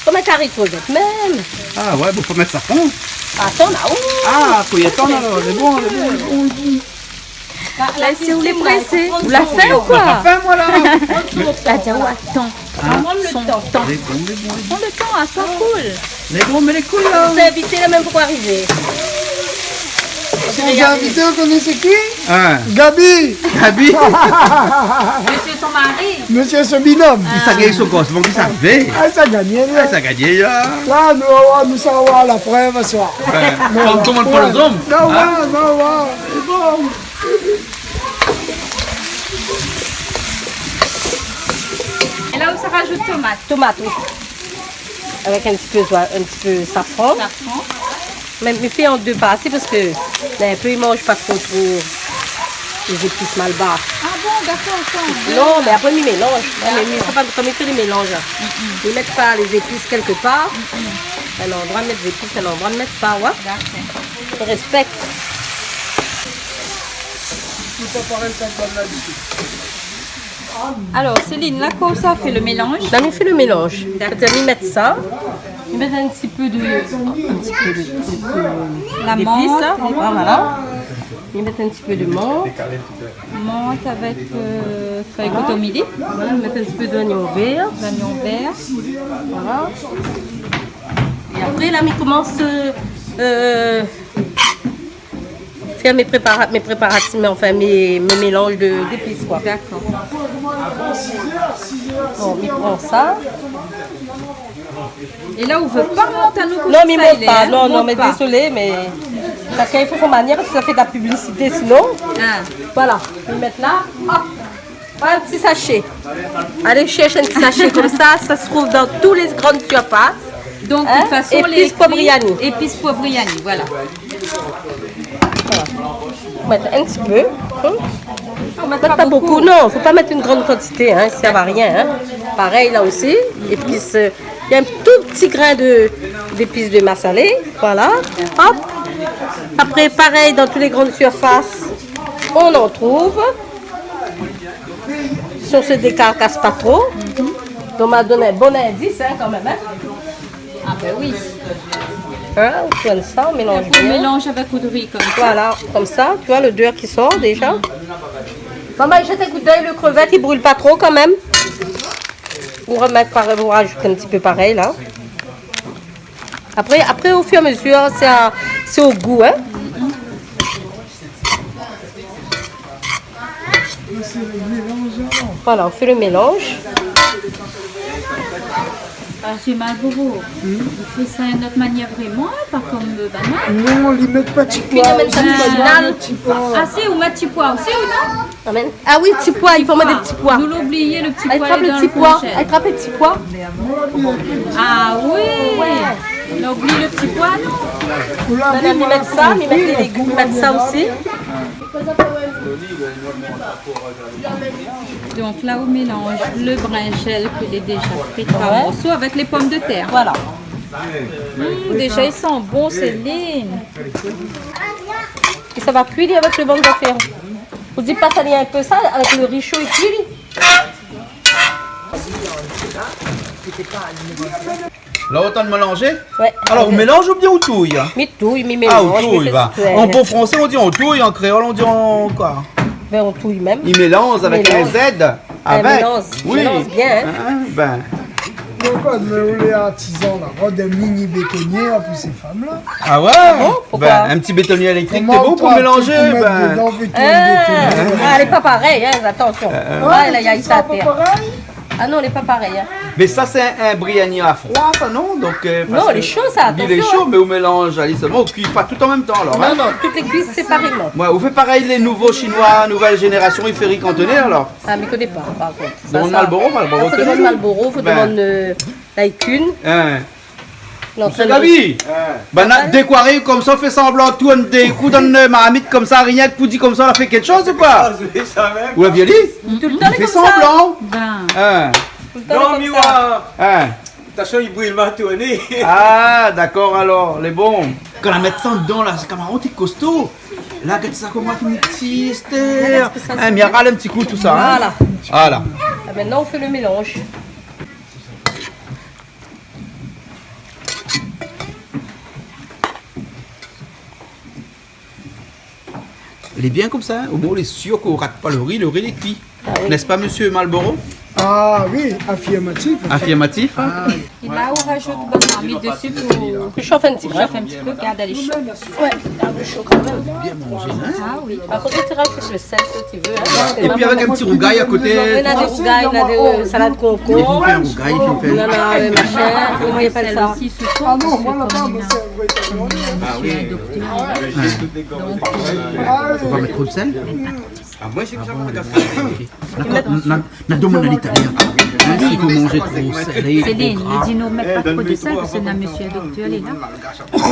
Konm in kari krevèt mèm. Ah ouais, bon, fo mèt safran. Atann, ah oui. Ah, fo i atann, alor. Lé bon, lé bon, lé bon, lé bon. La, la, si ou lé présé, ou la fin ou koi ? La fin, moin, la. La di aou, atann. Hein ? Pran le tan. Lé bon, lé bon, lé bon. Pran le tan, aswar, koul. Lé bon, mé lé koul, la. Sé invité la mèm pou arivé. Son invité, ou koné sé ki ? Hein. Gaby. Gaby. Mésyé son mari. Mésyé son binòm. Li sa gingn son kor, bon, li sa fé. Ah, sa gingn, li. Ah, sa gingn, la. La, nou, nou sa oir la prèv aswar. Ouais. Non, koman pou lé zom, non, hein ? Ouais, non, ouais. Lé bon. É la, ou sa rajout tomat. Tomat, oui. Avèk in ti pé zoi-, in ti pé safran. Safran. Mé mi fé an dé parti parske, bin, in pé, i manz pa tro, tro lé zépis malbar. Ah bon, dakor, sa. Non, mé apré, mi mélanz. Mé mi, sa pa, konm mi fé lé mélanz, la. Mm, mm. Mi mèt pa lé zépis kèlkepar. Mm, mm. In landroi, mi mèt zépis, in landroi, mi mèt pa, ouais. Dakor. Rèspèk. Alor, Céline, la, kosa ou fé le mélanz ? La, mi fé le mélanz. Dakor. Sétadir, mi mèt sa. Mi mèt in ti pé de, in ti pé de, de, de, la mant, zépis, la. Ouais, voilà. Mi mèt in ti pé de mant. Mant avèk, euh, fèy kotomili. Voilà, mi mèt in ti pé d'zoignon vèr. D'zoignon vèr. Voilà. É apré, la, mi komans, euh, euh, fé mé prépara-, mé préparatif, mé anfin, mé, mé mélanz de, zépis, koi. Dakor. Bon, mi pran sa. É la, ou vé pa mont anou koman sa i lé, hein ? Non, mé dézolé, mé shakinn i fé son manièr parske sa i fé de la piblisité sinon. Ah. Voilà, mi mèt la, hop. In ti sashé. Alé shèrsh in ti sashé konmsa, sa i trouv dan tout lé grann sirfas. Donk, de tout fason, lé ékri épis poiv briani. Épis poiv briani, voilà. Voilà. Mèt in ti pé. Hein ? Mèt pa bonpé, non, fo pa mèt in gran kantité, hein, i sèrv a rien, hein. Parèy la osi, épis, euh, néna in tou ti grin de, d'épis de masalé, voilà. Hop. Apré, parèy, dan tout lé grann sirfas, nou an trouv. Si ou dékarkas pa tro. Donk, ma donn in bon indis, hein, kanmèm, hein. Ah ben oui. Hein, ou tourn sa, ou mélanz bien. Apré, ou mélanz avèk out ri konmsa. Voilà, konmsa, tu vois l'odeur qui sort déjà. Maman, jèt in kout d'èy, le krevèt i bril pa tro kanmèm. Ou remèt par, ou rajout in ti pé parèy la. Apré, apré, au fur et à mesure, sé a, sé o gou, hein. Voilà, ou fé le mélanz. Ah, sé Malboro. Hmm ? I fé sa in ot manièr vréman, hein, pa konm, euh, banna. Non, li mèt pa ti poi, li mèt pa ti poi. Ah si, ou mèt ti poi osi, ou non ? Amen. Ah oui, ti poi, i fo mèt dé ti poi. Nou la oublié le ti poi. Atrap le ti poi, atrap le ti poi. Ah oui. Nou la oublié le ti poi, non ? Madam, mi mèt sa, mi mèt lé légim, mi mèt sa osi. Donk la, ou mélanz le brinzèl ke lé déza fré, troi morso, avèk lé pomdetèr. Voilà. Hmm, déza i san bon, Céline. É sa va kui avèk le bann zafèr. Ou di pa sa, li lé in pé sal, avèk le ri sho é kui. La, ou antann mélanzé ? Ouais. Alor, ou mélanz oubien ou touy ? Mi touy, mi mélanz, mi fé sa. Ah, ou touy, va. Ouais. An bon fransé, ou di ou touy, an kréol, ou di ou koi ? Ben, ou touy mèm. I mélanz avèk in Z. Avèk ? Mélanz. Oui. Mélanz bien, hein. Hein, ben. Donk, mé ou lé artizan la, rod in mini bétonié pou sé fanm la. Ah ouais ? Ah bon ? Pourquoi ? Ben, in ti bétonié élèktrik, sé bon pou mélanzé, ben. Koman ou mèt dedan, bétonié ? Ah, lé pa parèy, hein, atansion. Euh, euh. Ouais, la, i sa pa parèy. Ah non, lé pa parèy, hein. Mé sa, sé in, in briani a froi, sa, non ? Donk, euh, non, lé sho, sa, atansion. Lé sho, mé ou mélanz ali solman, ou kui pa tout an mèm tan, alor, hein ? Non, non, tout lé kui séparéman. Ouais, ou fé parèy lé nouvo Shinoi, nouvèl zénérasion, i fé ri kantoné, alor. Ah, mi koné pa, par kont. Sa, sa, Malboro, Malboro, sa, fo demann Malboro, fo demann, euh, Laikun. Hein. Non, Monsieur Gabi, ben, na dékoré konmsa, fé sanblan tourn dé kou dan in marmit konmsa, rienk pou di konmsa, la fé kékshoz ou koi ? Ah, oui, sa mèm. Ou la vi ali ? Toultan lé konmsa. Fé sanblan. Ben. Hein. Toultan lé konmsa. Non, mi oi. Hein. Atansion, i bril ma tourné. Ah, dakor, alor, lé bon. Kan la mèt sa dedan, la, sé kamaron, té kosto. La, gèt sa, koman fini ti stèr. Hein, mi aral in ti kou tousa, hein. Voilà. Voilà. Ah, mintnan, ou fé le mélanz. Lé bien konmsa, hein. Omwin ou lé sir k'ou rat pa le ri, le ri lé kui. Ah oui. N'est-ce pas, monsieur Malboro ? Ah oui, afirmatif. Afirmatif, hein ? Ah oui. É la, ou rajout bann marmit desi pou, pou shof in ti pé. Pou shof in ti pé, gard ali sho. Ouais, la, lé sho kan mèm. Bien manzé, hein ? Ah oui. Apré, ou rajout le sèl si ou vé, hein. Épi avèk in ti rougay a koté. Néna dé rougay, néna dé, euh, salad konkonm. Li fé in rougay, li fé in... Non, non, mé machin, koman i apèl sa ? Sèl osi, sé son, ah non, moin laba, mé sé in vré Italien. Ah oui. Monsieur le docteur. Ouais. Donk, euh, fo pa mèt tro de sèl ? Ah, moin, sé... Ah bon, dakor. OK. Dakor, na, na, na demann ali talèr. Hein, si fo manzé tro salé, tro gra. Céline, li di nou mèt pa tro de sèl, parske na monsieur le docteur lé la.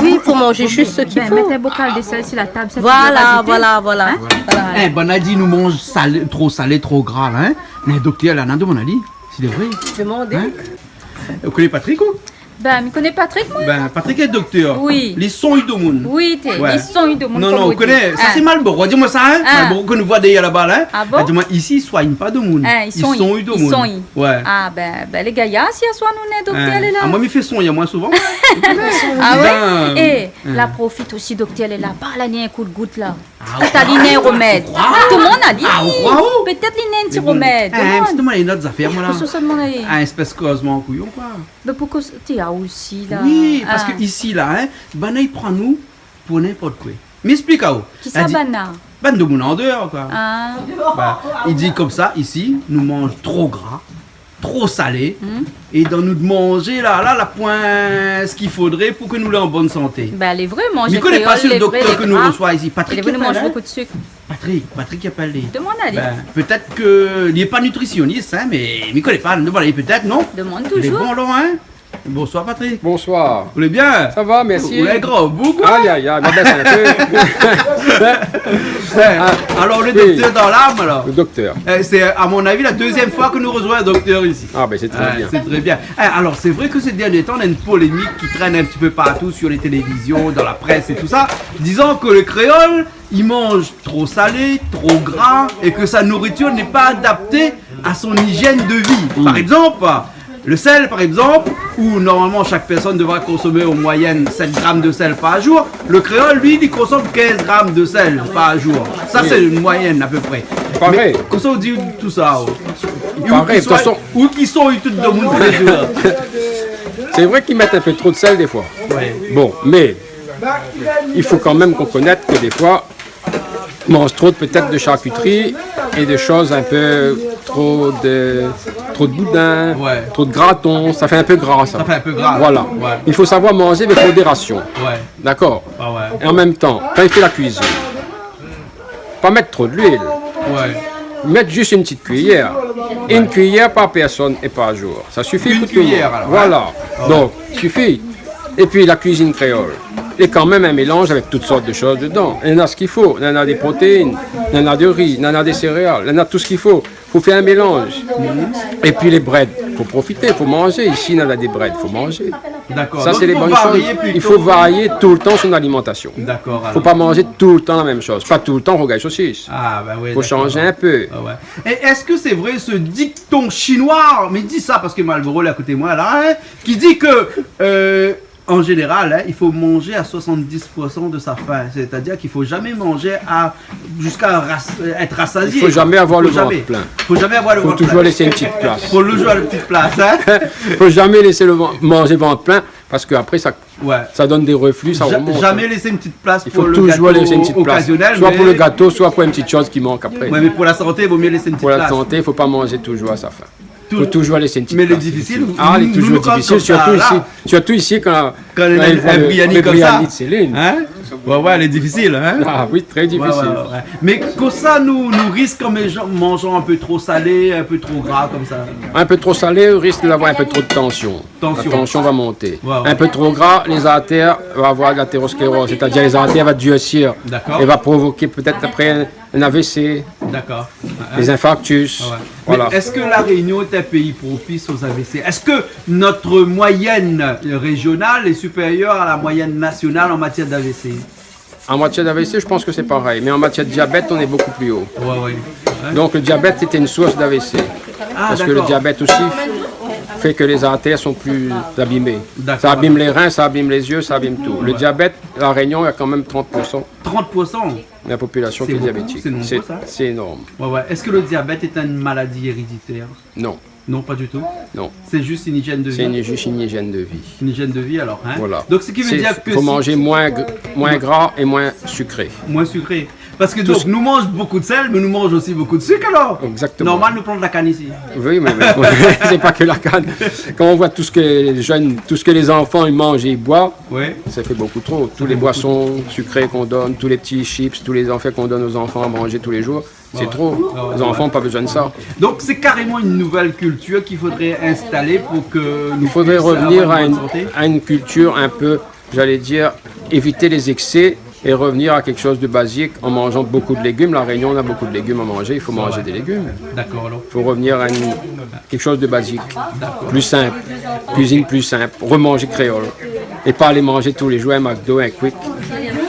Oui, fo manzé zis sak i fo. Ben, mèt in bokal de sèl si la tab, sa, voilà, voilà, voilà. Hein ? Voilà. Eh, banna di nou manz salé, tro salé, tro gra, la, hein. Mé doktèr la, na demann ali, si lé vré. Demann. Hein ? Ou koné Patrick, ou ? Ben, mi koné Patrick, moin. Ben, Patrick lé doktèr. Oui. Li sogn domoun. Oui, té, li sogn domoun, non, non, ou koné, sa sé Malboro, di amoin sa, hein. Ah. Malboro ke nou voi dèrièr laba, la, hein. Ah bon ? Li di amoin, isi, i sogn pa domoun. Hein, i sogn, i sogn domoun. Ouais. Ah, ben, ben, lé gayar, si aswar nou néna in doktèr, lé la. Ah, moin, mi fé sogn amoin souvan. Ah ouais ? Ben, eh, la profit osi, doktèr lé la, parl ali in kou d'gout, la. Ah, pétèt li néna in romèd. Ou kroi ? Tout demoun la di, ah, ou kroi, ou ? Pétèt li néna in ti romèd. Mé bon, hein, domoun, sé in ot zafèr, moin, la. Pou sa, sa demoun la. Ah, espès koz mon kouyon, koi. Mé poukosa té a osi, la ? Oui, parske isi, la, hein, banna i pran nou pou ninport koi. Mi èksplik aou. Kisa, banna ? Bann demoun an déor, koi. Ah. Ben, i di konmsa, isi, nou manz tro gra. tro salé, é dan nout manzé la, la, la poin sak i fodré pou ke nou lé an bone santé. Bin, lé vré, manzé kréol, lé vré, lé gra. Mi koné pa si lo doktèr ke nou resoi isi, Patrick i apèl, in ? Lé vré, nou manz bonpé d'sik. Patrick, Patrick i apèl li. Demann ali. Bin, pétèt ke li lé pa nitrisionis, in, mé mi koné pa, demann ali pétèt, non ? Demann toujour. Lé bon, alor, in ? Bonsoir, Patrick. Bonsoir. Ou lé bien ? Sa va, mèrsi. Ou lé gran boug, koi. Ay, ay, ay, bin, bin, sé in pé. É, alor, lo doktèr dan lam, alor. Lo doktèr. É, sé, a mon avi, la dézièm foi ke nou resoi in doktèr isi. A, bin, sé tré bien. É, sé tré bien. É, alor, sé vré ke sé dernié tan, na in polémik ki trène in ti pé partou sur les télévisions, dans la presse et tout ça, disant que le créole, i manz tro salé, tro gra, é ke sa nouritir lé pa adapté a son ijièn de vi. Par égzanp, lo sèl, par égzanp, ou normalman shak pèrsone devré konsomé an moiyèn sèt gram de sèl par jour, lo kréol, li, li konsom kinz gram de sèl par jour. Sa, sé in moiyèn, a pé pré. Parèy. Mé kosa ou di tousa, ou ? Parèy, de tout fason. Ou ki son, tout domoun, tou lé zour. Sé vré k'i mèt in pé tro d'sèl défoi. Bon, mé i fo kan mèm konèt ke défoi, manz tro pétèt de sharkitri é de shoz in pé tro de, tro de boudin, tro de graton, sa fé in pé gra, sa. Sa fé in pé gra. Voilà. I fo savoir manzé avèk modérasion. Dakor ? É an mèm tan, kan i fé la kuizine, pa mèt tro de luil. Mèt zis in ti kuiyèr. In kuiyèr par pèrsone é par jour. Sa i sifi pou tout lo moun. Voilà. Donk, i sifi. É pi la kuizine kréol, lé kan mèm in mélanz avèk tout sort de shoz dedan. Néna sak i fo, néna dé protéine, néna de ri, néna dé séréal, néna tout sak i fo. Fo fé in mélanz. É pi lé brèd, fo profité, fo manzé. Isi, néna dé brèd, fo manzé. Dakor. Sa, sé lé bone shoz. Donk, i fo varié plito. I fo varié toultan son alimantasion. Dakor, alor. Fo pa manzé toultan la mèm shoz. Pa toultan rougay sosis. A, ba oui, dakor. Fo shanzé in pé. A ouais. É èske sé vré, se dikton shinoi, mi di sa parske Malboro lé a koté moin la, in, ki di ke, eu, an zénéral, in, i fo manzé a soisann-dis pour san de sa fin. Sétadir k'i fo zamé manzé a, ziska ras-, èt rasazié. I fo zamé avoir lo vant plin. I fo zamé avoir lo vant plin. Fo toujour lès in ti plas. Fo toujour lès in ti plas, in. Fo zamé lès lo van-, manzé vant plin, parske apré, sa, sa i donn dé refli, sa i romont. Zamé lès in ti plas pou lo gato okazionèl. I fo toujour lès in ti plas. Soi pou lo gato, soi pou in ti shoz ki mank apré. Ouais, mé pou la santé, vo mié lès in ti plas. Pou la santé, i fo pa manzé toujour a sa fin. Fo toujour lès in ti plas. Mé lé difisil, nou, nou, nou, konm sa, la. A, lé toujour difisil, sirtou isi, sirtou isi kan, kan i voi in briani konm sa. Kan i voi lo, lo briani de Céline. In ? Ouais, ouais, lé difisil, in ? A oui, tré difisil. Ouais, ouais, ouais. Mé kosa nou, nou risk an manzan, manzan in pé tro salé, in pé tro gra konm sa ? In pé tro salé, risk d'avoir in pé tro de tansion. Tansion. La tansion va monté. Ouais, ouais. In pé tro gra, lé zartèr va avoir de l'atéroskléroz, sétadir lé zartèr va dirsir. Dakor. É va provoké pétèt apré in in A V C, dakor, dé zinfarktus. A ouais. Voilà. Mé èske La Rényon lé in péi propis o A V C ? Èske nout moiyèn réjional lé sipérièr a la moiyèn nasional an matièr d'A V C ? An matièr d'A V C, mi pans ke sé parèy. Mé an matièr de diabèt, nou lé bokou pli o. Ouais, ouais. Donk, lo diabèt, sété in sours d'A V C. A, dakor. Parske lo diabèt osi fé ke lé zartèr lé pli abimé. Dakor. Sa i abim lé rin, sa i abim lé zié, sa i abim tout. Ouais. Lo diabèt, La Rényon, néna kan mèm trant pour san. Trant pour san ? La popilasion ki lé diabétik. Sé bokou, sé nonbré, sa. Sé, sé énorm. Ouais, ouais. Èske lo diabèt lé in maladi éréditèr ? Non. Non, pa ditou ? Non. Sé zis in ijièn de vi ? Sé in, zis in ijièn de vi. In ijièn de vi, alor, in ? Voilà. Donk, sak i vé dir ke fo manzé moin g-, moin gra é moin sikré. Moin sikré. Parske donk, nou manz bokou de sèl, mé nou manz osi bokou de sik, alor. Exactement. Normal, nou plant la kann isi. Oui, mé, mé, sé pa ke la kann. Kan ou voi tout sak lé jenn, tout sak lé zanfan i manz é i boi, ouais, sa i fé bokou tro. Tout lé boison sikré k'on donn, tout lé ti chips, tout lé zafèr k'on donn o zanfan a manzé tou lé zour, sé tro. Ouais, ouais. Lé zanfan la pa bezoin de sa. Donk, sé karéman in nouvèl kiltir k'i fodré instalé pou ke nou pui avoir in bone santé. I fodré revnir a in, a in kiltir in pé, j'allais dire, éviter les excès et revenir à quelque chose de basique en mangeant beaucoup de légumes. La Rényon, nou na bokou de légim a manzé, i fo manzé dé légim. Dakor, alor. I fo revnir a in, quelque chose de basique, plus simple, cuisine plus simple, remanzé kréol. É pa alé manzé tou lé zour in McDo, in Quick.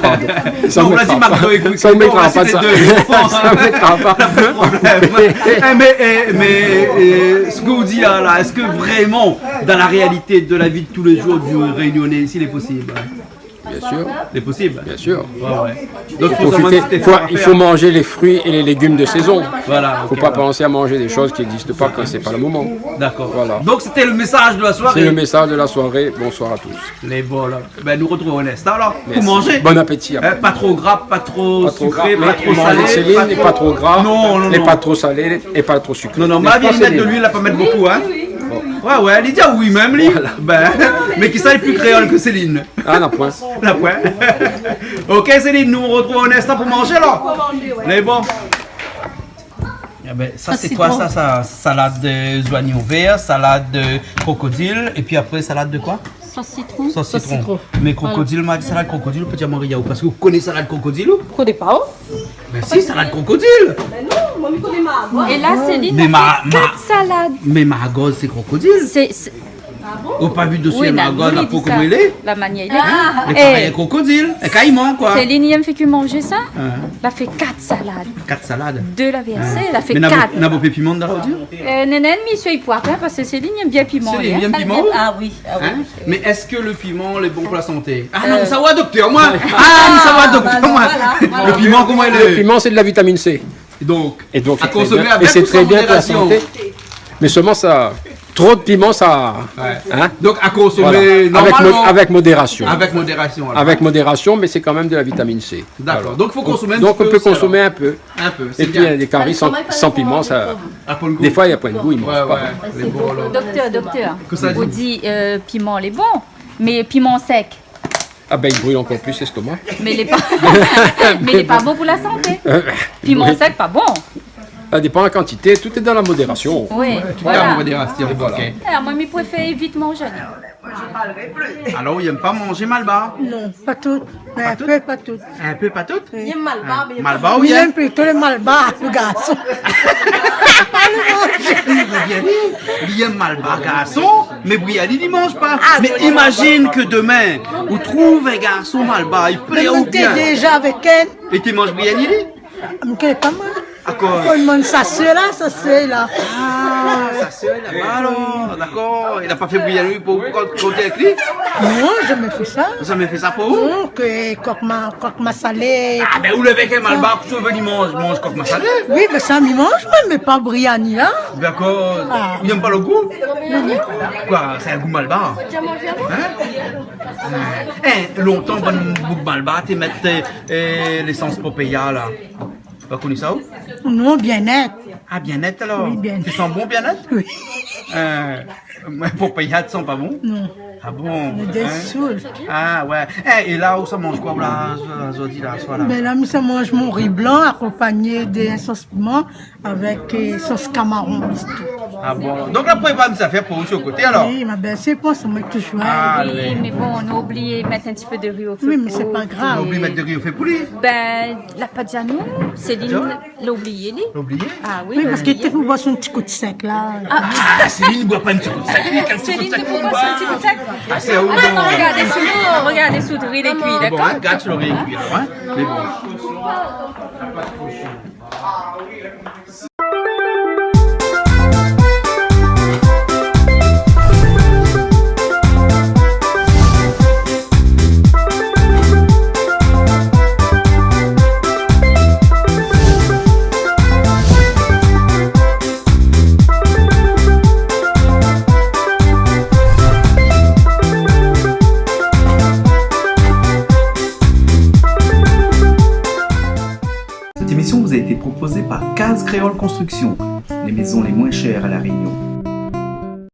Pardon. Non, ou la di McDo é Quick. Sa, ou mètra pa sa. Sa, ou mètra pa. Sa, ou mètra pa. Na pwin de problèm. É, mé, é, mé, é, sak ou di la, èske vréman, dan la réalité de la vi de tou lé zour du Rényoné isi, lé posib ? Bien sûr. Lé posib ? Bien sûr. Ouais, ouais. Donk, i fo profité, i fo, i fo manzé lé frui é lé légim de sézon. Voilà, ok, voilà. Fo pa pansé a manzé dé shoz ki égzist pa kan sé pa lo moman. Dakor. Voilà. Donk, sété lo mésaz de la soiré. Sé lo mésaz de la soiré. Bonsoir à tous. Lé bon, la. Bin, nou artrouv an instan, la. Pou manzé. Mèrsi. Bon appétit. In, pa tro gra, pa tro sikré, pa tro salé, pa tro, non, non, non. Pa tro gra, pa tro salé, é pa tro sikré. Non, non, ma vi, i mèt de luil, la, pa mèt bokou, in. Ouais, ouais, li di oui mèm, li. Voilà. Bin, mé kisa lé pli kréol ke Céline ? Ah, na poin. Na poin. Ok, Céline, nou artrouv dan in instan pou manzé, alor. Pou manzé, ouais. Lé bon. Eh ben, ça, c'est quoi, ça ? Ça, salade de, euh, oignons verts, salade de crocodile, et puis après, salade de quoi ? Sauce citron. Sauce citron. Sauce citron. Voilà. Mais crocodile, ma di salade crocodile, ou pé di amoin riaou, parske ou koné salade crocodile, ou ? Ou koné pa, oh ? Ben si, salade crocodile. Ben non, moin, mi koné margoz. Et là, Céline a fait quatre salades. Mais margoz, c'est crocodile. C'est, c'est, Ah bon ? Ou la pa vi desi la margoz, la po koman i lé ? Oui, la manièr i lé. Ah. Lé parèy in krokodil, in kaiman, koi. Céline i yèm fé ke manzé sa. Hein. La fé kat salad. Kat salad. Dé la vèrsé, la fé kat. Mé na bo-, na bonpé piman dan la, ou di ? Euh, néna in demi, mi sui pa, hein, parske Céline i yèm bien piman, hein. Céline i yèm piman ? Ah oui, ah oui. Hein ? Mé èske le piman lé bon pou la santé ? Ah non, mi sava doktèr, moin. Ah, mi sava doktèr, moin. Voilà, voilà. Le piman, koman i lé ? Le piman, c'est de la vitamine C. Et donc, à consommer avec ou sans modération. Et donc, c'est très bien, et c'est très bien pour la santé. Mais seulement ça, trop de piment, ça, hein ? Ouais. Donc, à consommer normalement. Voilà. Avec mo-, avec modération. Avec modération, alors. Avec modération, mais c'est quand même de la vitamine C. D'accord. Voilà. Donc, il faut consommer un petit peu aussi, alors. Donc, on peut consommer un peu. Un peu, c'est bien. Et puis, il y a des caris sans, sans piment, ça, des fois, il y a point de goût, ils mangent pas. Ouais, ouais, lé bon, alor. Doktèr, doktèr. Kosa i di ? Ou di, euh, piman lé bon, mé piman sèk, Ah ben, il brûle encore plus l'estomac. Mé lé pa, mé lé pa bon pou la santé. Euh, oui. Piman sèk, pa bon. Ça dépend la quantité, tout est dans la modération. Oui, voilà. Tout est en modération, ok. Voilà. Eh, moin, mi préfèr évit manzé. Alor, ou yèm pa manzé malbar ? Non, pa tout. Mé in pé, pa tout. In pé, pa tout ? Oui. Li yèm malbar, mé li yèm pa tout. Malbar, ou yèm ? Li yèm plito lé malbar pou garson. Li yèm malbar garson, mé briani, li manz pa. Ah, non, non, non. Mé imazine ke domin, ou trouv in garson malbar, i plé aou bien. Mé moin té déza avèk inn. É té manz briani, li ? Mi koné pa, moin. Akoz ? Fo demann sa sèr la, sa sèr la. Ah, sa sèr laba, alor. Dakor. Li la pa fé briani pou ou, pou kont, kont avèk li ? Non, zamé fé sa. Zamé fé sa pou ou ? Non, ke kok ma-, kok masalé. Ah ben, ou lé avèk in malbar, kosa ou vé li manz, manz kok masalé ? Oui, mé sa, mi manz, moin, mé pa briani, la. Dakor. Ah. Ou yèm pa le gou ? Non, non. Koi, sé in gou malbar ? Hein ? Eh, lontan, bann boug malbar té mèt, euh, lésans Popéa, la. Ou la koni sa, ou ? Non, Bien-Être. Ah, Bien-Être, alor. Oui, Bien-Être. Té san bon, Bien-Être ? Oui. Euh, Popéa i san pa bon ? Non. Ah bon, hein ? Lé désoul. Ah ouais. Eh, é la, ou sa manz koi, ou la, zordi la, soir la ? Ben la, mi sa manz mon ri blan akonpagné d'in sos piman avèk, euh, sos kamaron, sé tou. Ah bon. Donk la, prépar in ti zafèr pou ou su le koté, alor ? Oui, ma bèl-sèr, pans amoin touzour. Alé. Oui, mé bon, nou la oublié mèt in ti pé de ri o fé pou li. Oui, mé sé pa grav. Ou la oublié mèt de ri o fé pou li ? Ben, la pa di anou, Céline la oublié, li. La oublié ? Ah oui, la oublié. Oui, parske té pou boir son ti kou d'sèk, la. Ah, Céline i boir pa in ti kou d'sèk, li, kèl ti kou d'sèk ? Céline i boir pa in ti kou d'sèk ? Ah, sé ou, non ? Regardez sous, regardez sous, le riz lé kui, dakor ? Bon, hein, gard le ri lé kui, alor, hein ? Mé bon. Cette émission vous a été proposée par Case Créole Construction, les maisons les moins chères à La Réunion.